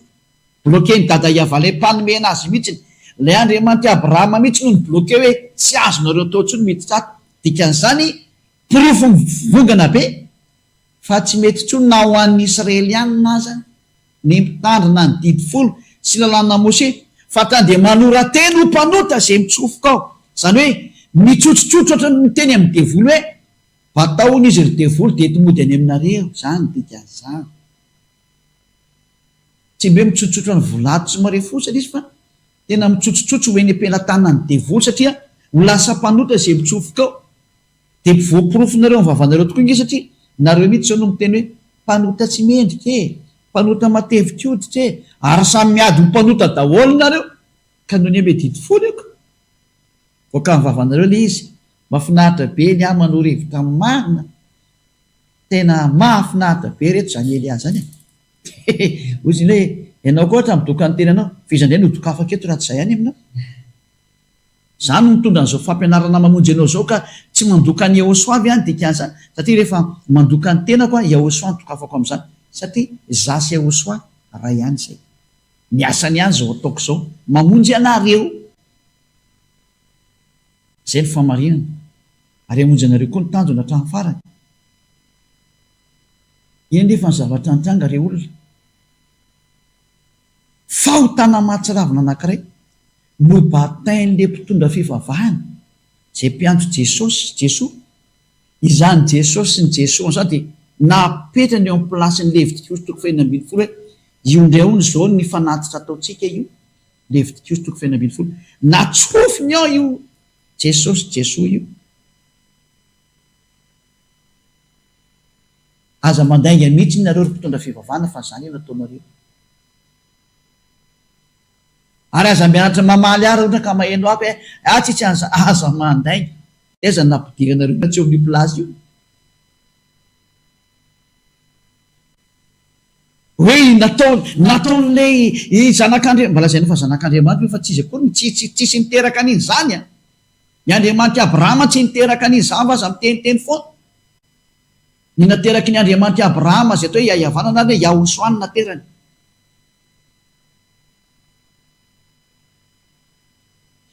Bloquer-n'i Dada Yavah ilay mpanome anazy mihitsy. Ilay Andriamanitr'i Abrahama mihitsy no ni-bloquer hoe tsy azonareo atao intsony miditra ato. Dikan'izany, porofo mivongana be fa tsy mety intsony na ho an'ny Israelianina aza ny mitandrina ny didy folo sy lalàna Mose fa ka dia manora-teny ho mpanota izay mitsofoka ao. Izany hoe mitsotsotsotra ohatran'ny miteny amin'ny devoly hoe batao hono izy ry devoly dia ento mody any aminareo. Izany ny dikan'izany. Tsy mbe mitsotsotra ny volato tsy marefosa izy fa tena mitsotsotsotra ho eny am-pelatanan'ny devoly satria ho lasa mpanota izay mitsofoka ao. Dia voaporofonareo amin'ny vavanareo tokoa ange satria nareo mihitsy izao no miteny hoe mpanota tsy mendrika e, mpanota matevi-koditra e, ary samy miady ho mpanota daholo nareo ka nony ame didy folo io ka. Voaka amin'ny vavanareo ilay izy. Mafinaritra be ny ahy manoro hevitra marina. Tena mahafinaritra be reto zany Elia zany e. Hoy izy hoe ianao koa ohatra midoka ny tenanao, fa iza indray no hodokafako eto raha tsy izaho ihany aminao? Izaho no mitondra an'izao fampianarana mamonjy anao izao ka tsy mandoka an'i Yahoshuah ve aho ny dikan'izany? Satria rehefa mandoka ny tenako aho, Yahoshuah no dokafako amin'izany. Satria izaho sy Yahoshuah iray ihany izay. Ny asany ihany izao ataoko izao, mamonjy anareo. Izay ny fahamarinana. Ary hamonjy anareo koa ny tanjona hatramin'ny farany. Inona anefa ny zavatra nitranga re olona? Fahotana mahatsiravina anankiray nobatain'ilay mpitondra fivavahana izay mpiantso Jesosy, Jesoa. Izany Jesosy sy ny Jesoa izany dia napetrany eo amin'ny plasin'ny Levitikosy toko fahenina 16 hoe io indray hono izao ny fanatitra ataontsika io, Levitikosy toko fahenina 16. Natsofiny ao io Jesosy, Jesoa io. Aza mandainga mihitsy nareo ry mpitondra fivavahana fa zany no ataonareo. Ary aza mianatra mamaly ahy raha ohatra ka maheno ahy hoe ah tsisy an'izany, aza mandainga. Aiza no nampidiranareo ahy tsy eo amin'io place io? Hoe nataony, nataon'ilay zanak'Andriamanitra, mba lazaina fa zanak'Andriamanitra io fa tsy izy akory no tsy, tsy, tsisy niteraka an'iny zany an! Ny Andriamanitr'i Abrahama tsy niteraka an'iny zany fa aza miteniteny foana. Ny nateraky ny Andriamanitr'i Abrahama izay atao hoe Iahiavanana ary hoe Yahosoa no naterany.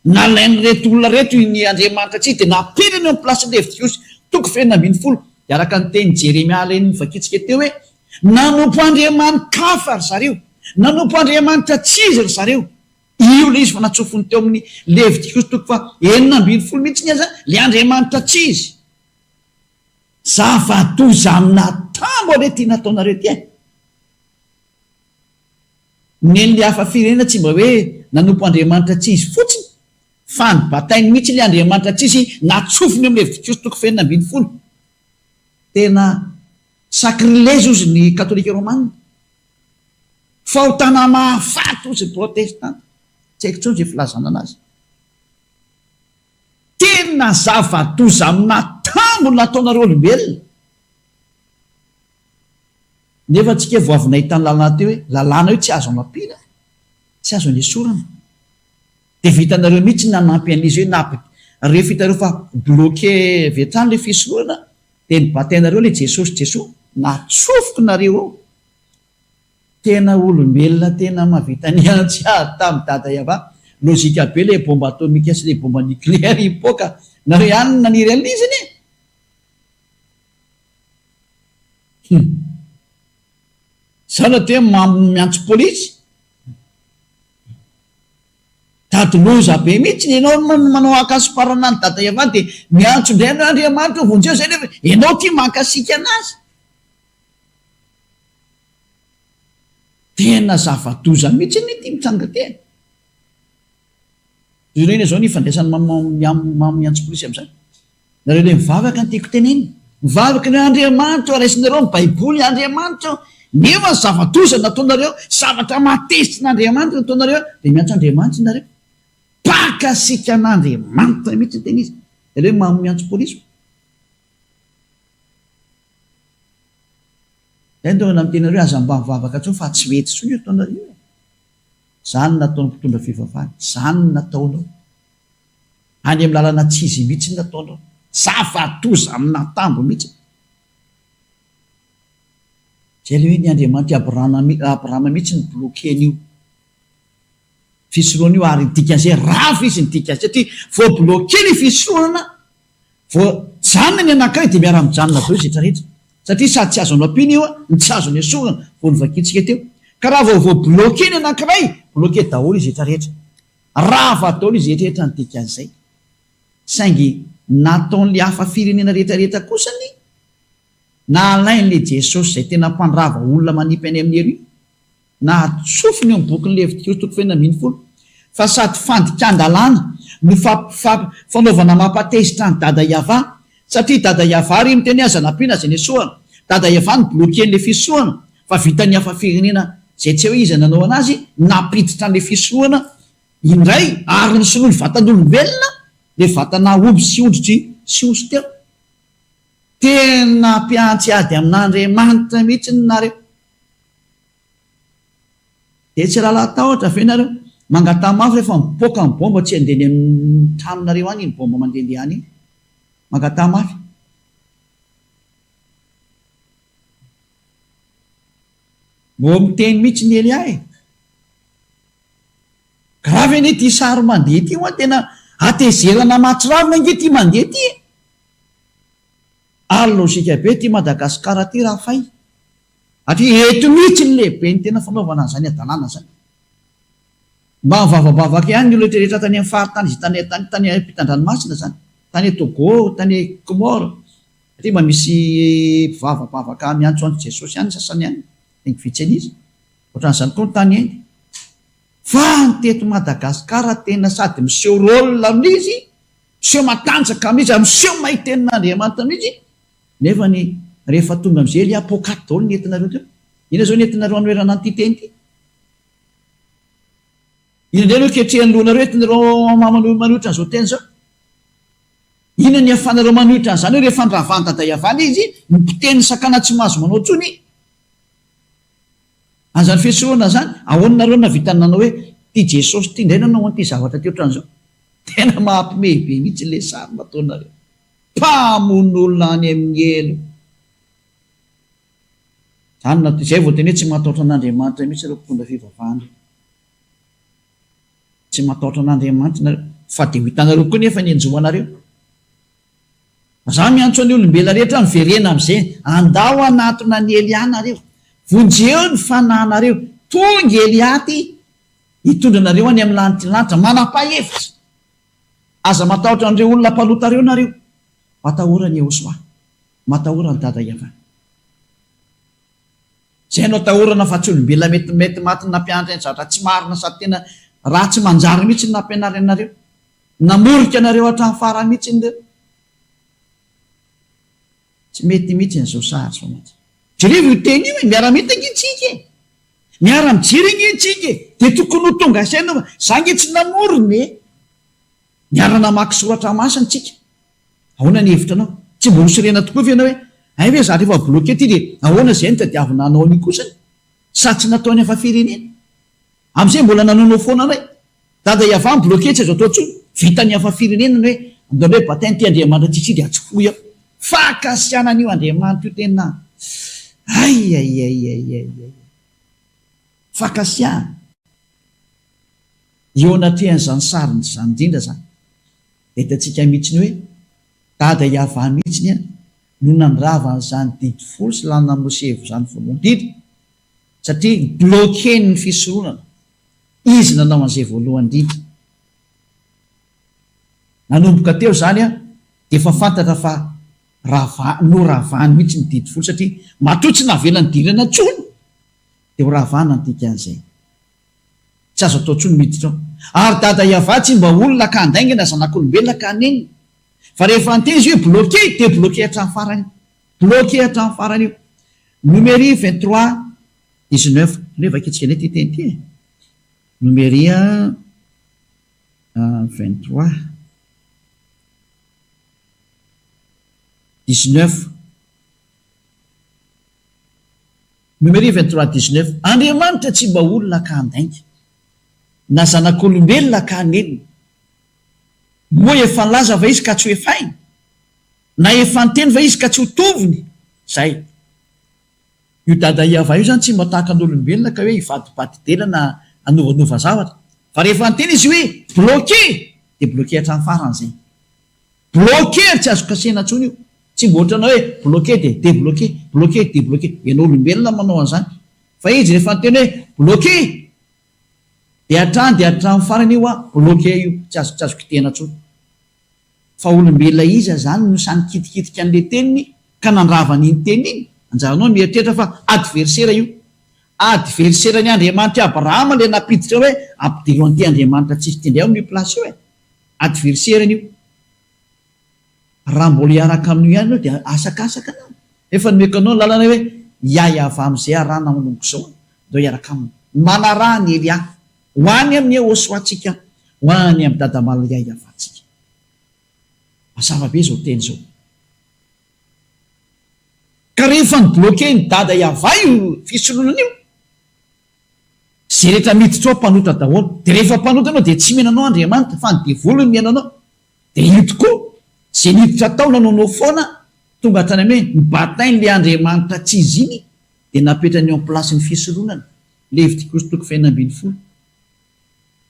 Nalain'ireto olona ireto ny Andriamanitra tsy dia napetrany eo amin'ny plasin'i Levitiosy, toko fahenina 16, dia araka ny tenin'i Jeremia ilay novakintsika teo hoe, Nanompo andriamani-kafa ry zareo, nanompo andriamanitra tsy izy ry zareo. Io ilay izy fa natsofony teo amin'ny Levitiosy toko faha 16 mihitsy aza ilay andriamanitra tsy izy. Zava-doza amin'atambo anie ity nataonareo ity e! Nen'ilay hafa firenena tsy mba hoe nanompo Andriamanitra tsy izy fotsiny fa nibatainy mihitsy ilay Andriamanitra tsy izy natsofony eo amin'ny Levitikosy toko fahenina 16. Tena sacrilège ozy ny katolika romana. Fahotana mahafaty ozy ny protestanta. Tsy haiko intsony izay filazana anazy. Tena zava-doza amin'atambo ny nataonareo olombelona. Nefa tsika vao avy nahita ny lalàna teo hoe lalàna io tsy azo anampiana, tsy azo anesorana. Dia vitanareo mihitsy ny nanampy an'izy hoe nampi rehefa hitanareo fa bloqué avy hatrany ilay fisorohana dia nibatainareo ilay Jesosy Jesoa, natsofoko nareo ao. Tena olombelona tena mahavita ny antsy ady tamin'i Dada Yava. Logique be ilay bombe atomique sy ilay bombe nucléaire hipoaka. Nareo ihany no naniry an'ilay izy anie. Hum. Zany atao hoe mamo miantso polisy? Dady loza be mihitsy ny enao no manao ankasiparana an'i Dada Yavah dia miantso indray anao Andriamanitra o vonjeo zay nefa enao ty mankasiaka anazy. Tena zava-doza mihitsy anie ity mitranga ity e. Jereo anie zao ny ifandraisan'ny mamo miantso polisy amin'izany. Nareo ilay mivavaka no tiako tenenina. Mivavaka ny hoe Andriamanitra ô, raisinareo ny baiboly Andriamanitra ô, nefa ny zava-doza nataonareo, zavatra mahatezitra an'Andriamanitra nataonareo, dia miantso Andriamanitra nareo. Mpakasika an'Andriamanitra mihitsy ny tena izy. Ilay hoe mamo miantso polisy. Zay no tonga miteny anareo aza mba mivavaka intsony fa tsy mety intsony io ataonareo io e. Zany no nataon'ny mpitondra fivavahana, zany no nataonao. Any amin'ny lalana tsy izy mihitsy ny nataonao. Zava-doza amin'antambo mihitsy. Zay ilay hoe ny Andriamanitr'i Abrahama Abrahama mihitsy no bloquer an'io fisorohana io ary ny dikan'izay rava izy ny dikan'izay satria vao bloquer ny fisorohana vao janona ny anankiray dia miara-mijanona daholo izy rehetra rehetra satria sady tsy azo anampiana io no tsy azo nesorina vao novakintsika teo ka raha vao vao bloquer ny anankiray bloquer daholo izy rehetra rehetra Rava daholo izay rehetra ny dikan'izay. Saingy nataon'ilay hafa firenena rehetra rehetra kosa anie, nalain'ilay Jesosy izay tena mpandrava olona manipy any amin'ny helo iny, natsofony eo amin'ny bokin'ny Levitikosy toko fahenina 16, fa sady fandikan-dalàna no fanaovana mampatezitra an'i Dada Yavah, satria Dada Yavah re miteny hoe aza nampiana aza nesohana, Dada Yavah no-bloquer-n'ilay fisohana, fa vitan'ny hafa firenena izay tsy hay hoe iza nanao anazy nampiditra an'ilay fisorohana indray ary nisoloany vatan'olombelona ilay vatana omby sy ondry. sy osy teo. Tena mpiantsy ady amin'Andriamanitra mihitsy nareo. Dia tsy rahalahy tahotra ve nareo? Mangataha mafy rehefa mipoaka ny bomba tsy handeha any amin'ny tranonareo any iny bomba mandehandeha any iny. Mangataha mafy. Mbô miteny mihitsy ny Elia e! Grave anie ity sary mandeha ity hoa tena hatezerana mahatsiravina ange ity mandeha ity e! Ary logique be ity Madagascar ity raha fay. Satria eto mihitsy ny lehibe ny tena fanaovana an'izany hadalana izany. Mba mivavabavaka ihany ny olona rehetra tany amin'ny faritany izay tany tany tany ampitan-dranomasina izany. Tany Togo, tany Comores. Satria mba misy mpivavabavaka miantsoantso Jesosy ihany ny sasany any, saingy vitsy an'isa. Ohatran'izany koa ny tany Inde. Fa ny teto Madagascar tena sady miseho rôle amin'izy, miseho matanjaka amin'izy ary miseho mahay tenin'Andriamanitra mihitsy, nefa ny rehefa tonga amin'izay elia poakaty daholo ny entinareo teo. Inona izao ny entinareo hanoherana an'ity teny ity? Inona indray no ketrehan'ny lohanareo entinareo manohitra an'izao teny izao? Inona ny ahafahanareo manohitra an'izany hoe rehefa noravan'i Dada Yavana izy, ny mpiteny sakana tsy mahazo manao intsony? An'izany fiesorohana izany, ahoana nareo nahavita nanao hoe ity Jesosy ity indray nanao an'ity zavatra ity ohatran'izao? Tena mahapimehy be mihitsy ilay sary nataonareo. Mpamono olona any amin'ny helo. Izany no, izay vao tena hoe tsy matahotra an'Andriamanitra mihitsy ireo mpitondra fivavahana ireo. Tsy matahotra an'Andriamanitra nareo, fa dia ho hitanareo koa nefa ny hanjo anareo. Za miantso ny olombelona rehetra miverena amin'izay, andao hanatona an'i Elia nareo, vonjeo ny fanahinareo, tonga Elia aty hitondra anareo any amin'ny lanitry ny lanitra, manam-pahevitra. Aza matahotra an'ireo olona mpanota ireo nareo, matahora an'i Yehosua, matahora an'i Dada Yavah. Izay no atahorana fa tsy olombelona mety mety maty nampianatra ny zavatra tsy marina sady tena raha tsy manjary mihitsy ny nampianariny anareo. Namorika anareo hatramin'ny farany mihitsy ireo. Tsy mety mihitsy an'izao sary izao mantsy. Jerevo io teny io e, miara-mita ange tsika e. Miara-mijery ange tsika e. Dia tokony ho tonga saina fa za ange tsy namorona e. Niara-namaky soratra masina tsika. Ahoana ny hevitra anao? Tsy mba ho sorena tokoa ve ianao hoe, hay ve za rehefa bloqué ty dia ahoana izay no tadiavina hanao an'io kosany? Sa tsy nataony hafa firenena? Amin'izay mbola nanaonao foana indray. Dada Yavah mi-bloqué tsy azo atao intsony. Vitan'ny hafa firenena ny hoe andao indray baptême ty Andriamanitra tsisy dia atsofohy ao. Fankasiahana an'io Andriamanitra io tena aiaiaiaiaiai. Fankasiahana. Eo anatrehan'izany sariny izany indrindra izany dia hitantsika mihitsy ny hoe Dada Yavah mihitsy ny no nandrava an'izany didy folo sy lalana Mosevy izany voalohany indrindra satria bloquer-ny ny fisoronana. Izy nanao an'izay voalohany indrindra. Nanomboka teo izany dia efa fantatra fa rava, noravany mihitsy ny didy folo satria matoa tsy navela nidirana intsony dia ho ravana ny dikan'izay. Tsy azo atao intsony miditra ao. Ary Dada Yavah tsy mba olona ka handainga na zanak'olombelona ka hanenina. Fa rehefa niteny izy hoe bloqué dia bloqué hatramin'ny farany io. Bloqué hatramin'ny farany io. Nomery 23, 19. Aleo vakintsika indray ity teny ity e. Nomery 23, 19. Nomery 23, 19. Andriamanitra tsy mba olona ka handainga, na zanak'olombelona ka hanenina. Moa efa nilaza va izy ka tsy ho efainy? Na efa niteny va izy ka tsy ho toviny? Zay. Io Dada Iavah io zany tsy mba tahaka ny olombelona ka hoe hivadibadi-dela na hanovanova zavatra. Fa rehefa niteny izy hoe bloqué dia bloqué hatramin'ny farany zay. Bloqué ary tsy azo kasihina intsony io. Tsy mba ohatranao hoe bloqué dia debloqué, bloqué, debloqué. Ianao olombelona manao an'izany. Fa izy rehefa niteny hoe bloqué dia hatrany dia hatramin'ny farany io an, bloqué io, tsy azo tsy azo kitihina intsony. Fa olombelona iza izany no sahy nikitikitika an'ilay teniny ka nandrava an'iny teniny iny? Anjaranao ny mieritreritra fa adversaire io. Adversaire ny Andriamanitr'i Abrahama ilay nampiditra hoe ampidiro an'ity Andriamanitra tsisy ity indray ao amin'io place io e. Adversaire-ny io. Raha mbola hiaraka amin'io ihany ianao dia asakasaka anao. Efa nomeko anao ny lalana hoe hiahy avy amin'izay arahana manomboka izao, ndao hiaraka aminy. Manaraha an'i Elia. Ho any amin'i Yehosua tsika, ho any amin'i Dada Malaya hiavantsika. Mazava be izao teny izao. Ka rehefa ni-bloquer-n'i Dada Yavah io fisoronana io, izay rehetra miditra ao mpanota daholo. Dia rehefa mpanota ianao dia tsy mino anao Andriamanitra fa ny devoly no mihaino anao. Dia io tokoa, izay niditra tao nanaonao foana, tonga hatrany amin'ny hoe nibatain'ilay Andriamanitra tsy izy iny, dia napetrany eo am-place-n'ny fisoronana. Levitikosy toko fahenina ambinifolo.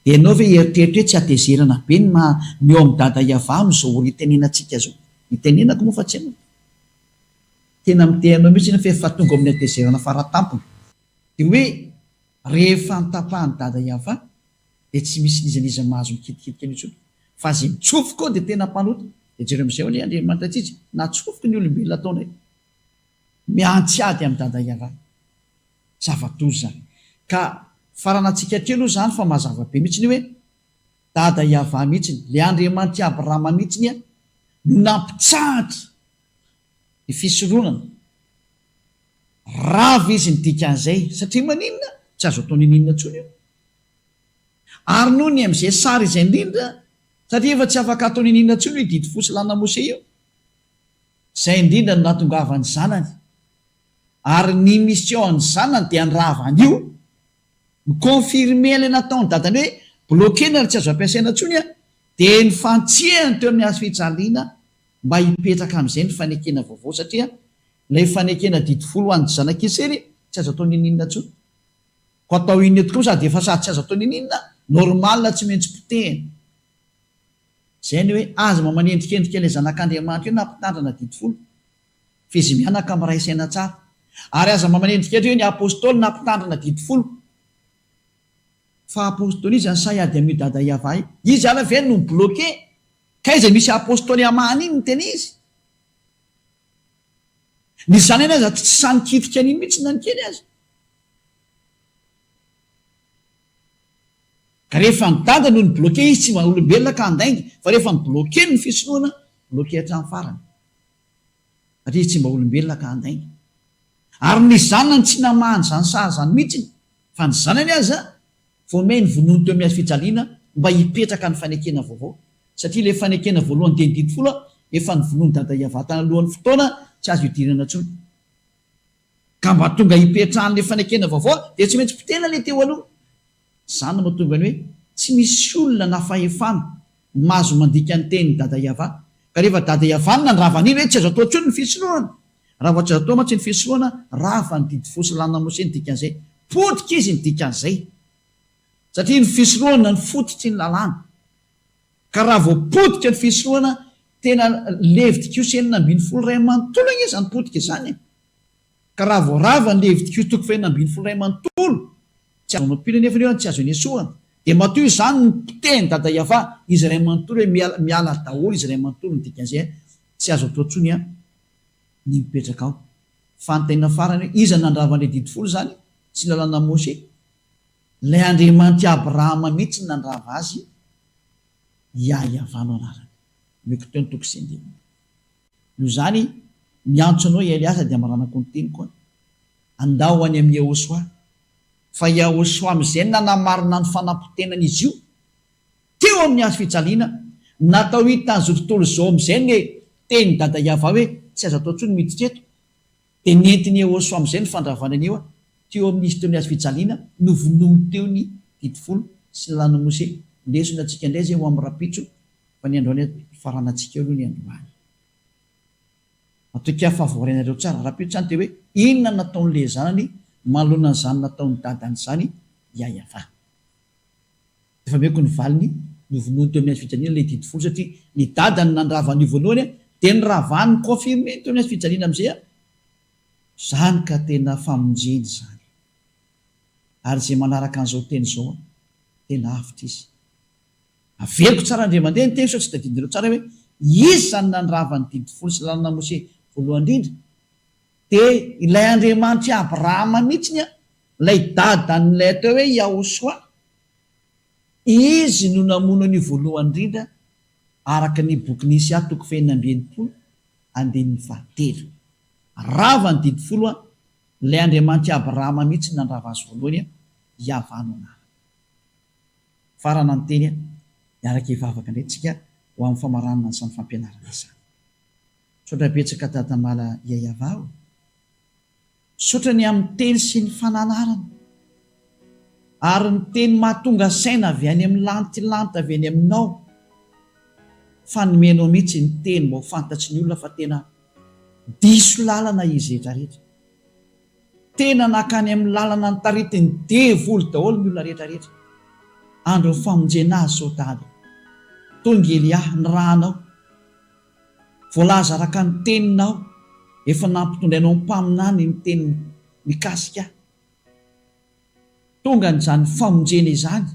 Dia ianao ve hieritreritra hoe tsy hatezerana be ny maha ny eo amin'i Dada Yavah amin'izao ora itenenantsika izao? Itenenako moa fa tsy ianao. Tena miteny anao mihitsy nefa efa tonga ao amin'ny hatezerana faratampony. Dia hoe rehefa notapahan'i Dada Yavah dia tsy misy n'iza n'iza mahazo mikitikitika an'io intsony. Fa izay mitsofoka ao dia tena mpanota. Dia jereo amin'izay anie Andriamanitra tsy izy natsofoky ny olombelona ataonay. Miantsy ady amin'i Dada Yavah. Zava-doza izany. Ka faranantsika hatreo aloha izany fa mazava be mihitsiny io hoe Dada Yavah mihitsiny, ilay Andriamanitr'i Abrahama mihitsiny no nampitsahatra ny fisoronana. Rava izy ny dikan'izay satria maninona? Tsy azo atao n'inon'inona intsony io. Ary noho ny amin'izay sary izay indrindra, satria efa tsy afaka atao n'inon'inona intsony io didy fo sy lalàna Mosè io, izay indrindra no nahatongavan'ny zanany. Ary ny mission an'ny zanany dia handrava an'io, mi-confirmer ilay nataon'i dadany hoe bloquer-na ary tsy azo ampiasaina intsony an, dia nifantsihany teo amin'ny hazo fijaliana mba hipetraka amin'izay ny fanekena vaovao satria ilay fanekena didy folo ho an'ny zanak'Israely tsy azo atao n'inon'inona intsony. Koa atao inona eto koa sady efa sady tsy azo atao n'inon'inona, normal tsy maintsy potehina. Izay ny hoe aza mba manendrikendrika ilay zanak'Andriamanitra io na mpitandrina didy folo. Fa izy mianaka miray saina tsara. Ary aza mba manendrikendrika hoe ny apostoly nampitandrina didy folo. Fa apostoly iza no sahy hiady amin'io dada Yavah io? Izy ala ve no mi-bloquer? K'aiza misy apostoly hamaha an'iny ny tena izy? Ny zanany aza tsy sahy nikitika an'iny mihitsy na ny kely aza. Ka rehefa ny dada no ni-bloquer izy tsy mba olombelona ka handainga fa rehefa ni-bloquer ny fisorohana, bloquer hatramin'ny farany. Satria izy tsy mba olombelona ka handainga. Ary ny zanany tsy namaha an'izany saha izany mihitsy, fa ny zanany aza vao may novonoiny teo amin'ny hazo fijaliana mba hipetraka ny fanekena vaovao. Satria ilay fanekena voalohany dia ny didy folo efa novonoin'i Dada Iavata alohan'ny fotoana tsy azo idirana intsony. Ka mba tonga hipetrahan'ilay fanekena vaovao dia tsy maintsy potehina ilay teo aloha. Izany no mahatonga ny hoe tsy misy olona na fahefana mahazo mandika ny tenin'i Dada Yavah. Ka rehefa Dada Yavah no nandrava an'iny hoe tsy azo atao intsony ny fisorohana. Raha vao tsy azo atao mantsy ny fisorohana, rava ny didy fo sy lalàna Mosesy ny dikan'izay. Potika izy ny dikan'izay. Satria ny fisorohana no fototry ny lalàna. Ka raha vao potika ny fisorohana, tena Levitikosy 16 iray manontolo anie izany potika izany e! Ka raha vao rava ny Levitikosy toko fahenina ambin'ny folo iray manontolo, tsy azo anampiana anefa io an, tsy azo anesohana. Dia matoa izany ny potehin'i Dada Yavah, izy iray manontolo hoe miala miala daholo izy iray manontolo ny dikan'izay an, tsy azo atao intsony an ny mipetraka ao. Fanontaniana farany hoe iza no nandrava an'ilay didy folo izany? Tsy ny lalàna Moshe? Ilay Andriamanitr'i Abrahama mihitsy no nandrava azy, Yah Yavah no anarany. Omeko teo ny toko sy andininy. Noho izany, miantso anao i Eliasa dia amaranako ny teniko an. Andao ho any amin'i Yehosua. Fa Yahosua amin'izay no nanamarina ny fanapotenan'izy io teo amin'ny hazo fijaliana, natao hitan'izao tontolo izao amin'izay ny tenin'i Dada Yavah hoe tsy azo atao intsony miditra eto, dia nentin'i Yehosua amin'izay ny fandravana an'io teo amin'izy teo amin'ny hazo fijaliana, novonoiny teo ny didy folo sy ny lalàn'i Mose. Lesona antsika indray izay ho amin'ny rahampitso, fa ny androany faranantsika eo aloha ny androany. Matokia fa voarainareo tsara. Rahampitso izany dia hoe inona no nataon'ilay zanany manoloana an'izany nataon'ny dadany izany Yayavah. Efa ameko ny valiny, novonoiny teo amin'ny hazo fijaliana ilay didy folo satria ny dadany nandrava an'io voalohany dia noravany ni-confirmer-ny teo amin'ny hazo fijaliana amin'izay an! Izany ka tena famonjena izany. Ary izay manaraka an'izao teny izao an, tena avotra izy. Averiko tsara indray mandeha ny teny sao tsy tadidinareo tsara hoe iza no nandrava ny didy folo sy lalana Mose voalohany indrindra? Dia ilay Andriamanitr'i Abrahama mihitsiny an, ilay dadan'ilay atao hoe Yahoshua, izy no namono an'io voalohany indrindra araka ny bokin'i Isa toko fahenina amby enimpolo andininy fahatelo. Rava ny didy folo an, ilay Andriamanitr'i Abrahama mihitsy no nandrava azy voalohany an, Yavah no anarany. Farana ny teny a! Hiaraka hivavaka indray tsika. Ho amin'ny famaranana an'izany fampianarana izany. Misaotra betsaka Dadamala Yayava o! Misaotra ny amin'ny teny sy ny fananarana. Ary ny teny mahatonga saina avy any amin'ny lantilanty avy any aminao. Fa nomenao mihitsy ny teny mba ho fantatry ny olona fa tena diso lalana izy rehetra rehetra. Tena nankany amin'ny lalana notaritin'ny devoly daholo ny olona rehetra rehetra. Andron'ny famonjena azy sao dada. Tonga Elia, nirahanao. Voalaza araka ny teninao, efa nampitondrainao mpaminany ny teny mikasika ahy. Tonga an'izany famonjena izany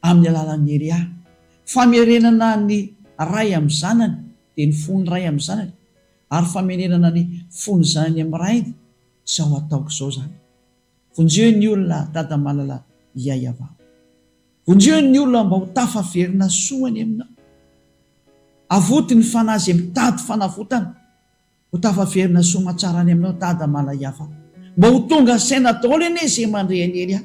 amin'ny alalan'i Elia. Famerenana ny ray amin'ny zanany, dia ny fon'ny ray amin'ny zanany, ary famerenana ny fon'ny zanany amin'ny rainy, izao ataoko izao izany. Vonjeo ny olona Dada malala Iaiavao. Vonjeo ny olona mba ho tafaverina soa any aminao. Avoty ny fanahy izay mitady fanavotana. Ho tafaverina soa aman-tsara any aminao Dada Malayafa. Mba ho tonga saina daholo anie izay mandre an'i Elia.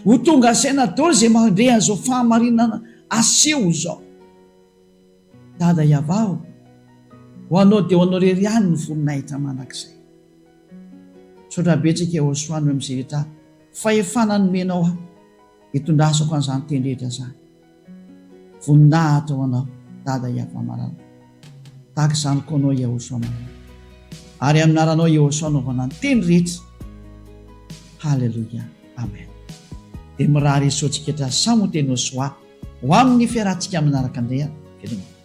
Ho tonga saina daholo izay mandre an'izao fahamarinana aseho izao. Dada Yavah o, ho anao dia ho anao irery ihany ny voninahitra mandrakizay. Misaotra betsaka Yehosua noho amin'izay rehetra fahefana nomenao ahy hitondrasako an'izany teny rehetra izany. Voninahitra ho anao Dada Yavah malala. Tahaka izany koa anao Yehosua malala. Ary amin'ny anaranao Yehosua anaovana ny teny rehetra. Haleloia. Amen. Dia mirary soa antsika samy ho teny Yehosua ho amin'ny fiarahantsika manaraka indray. Veloma.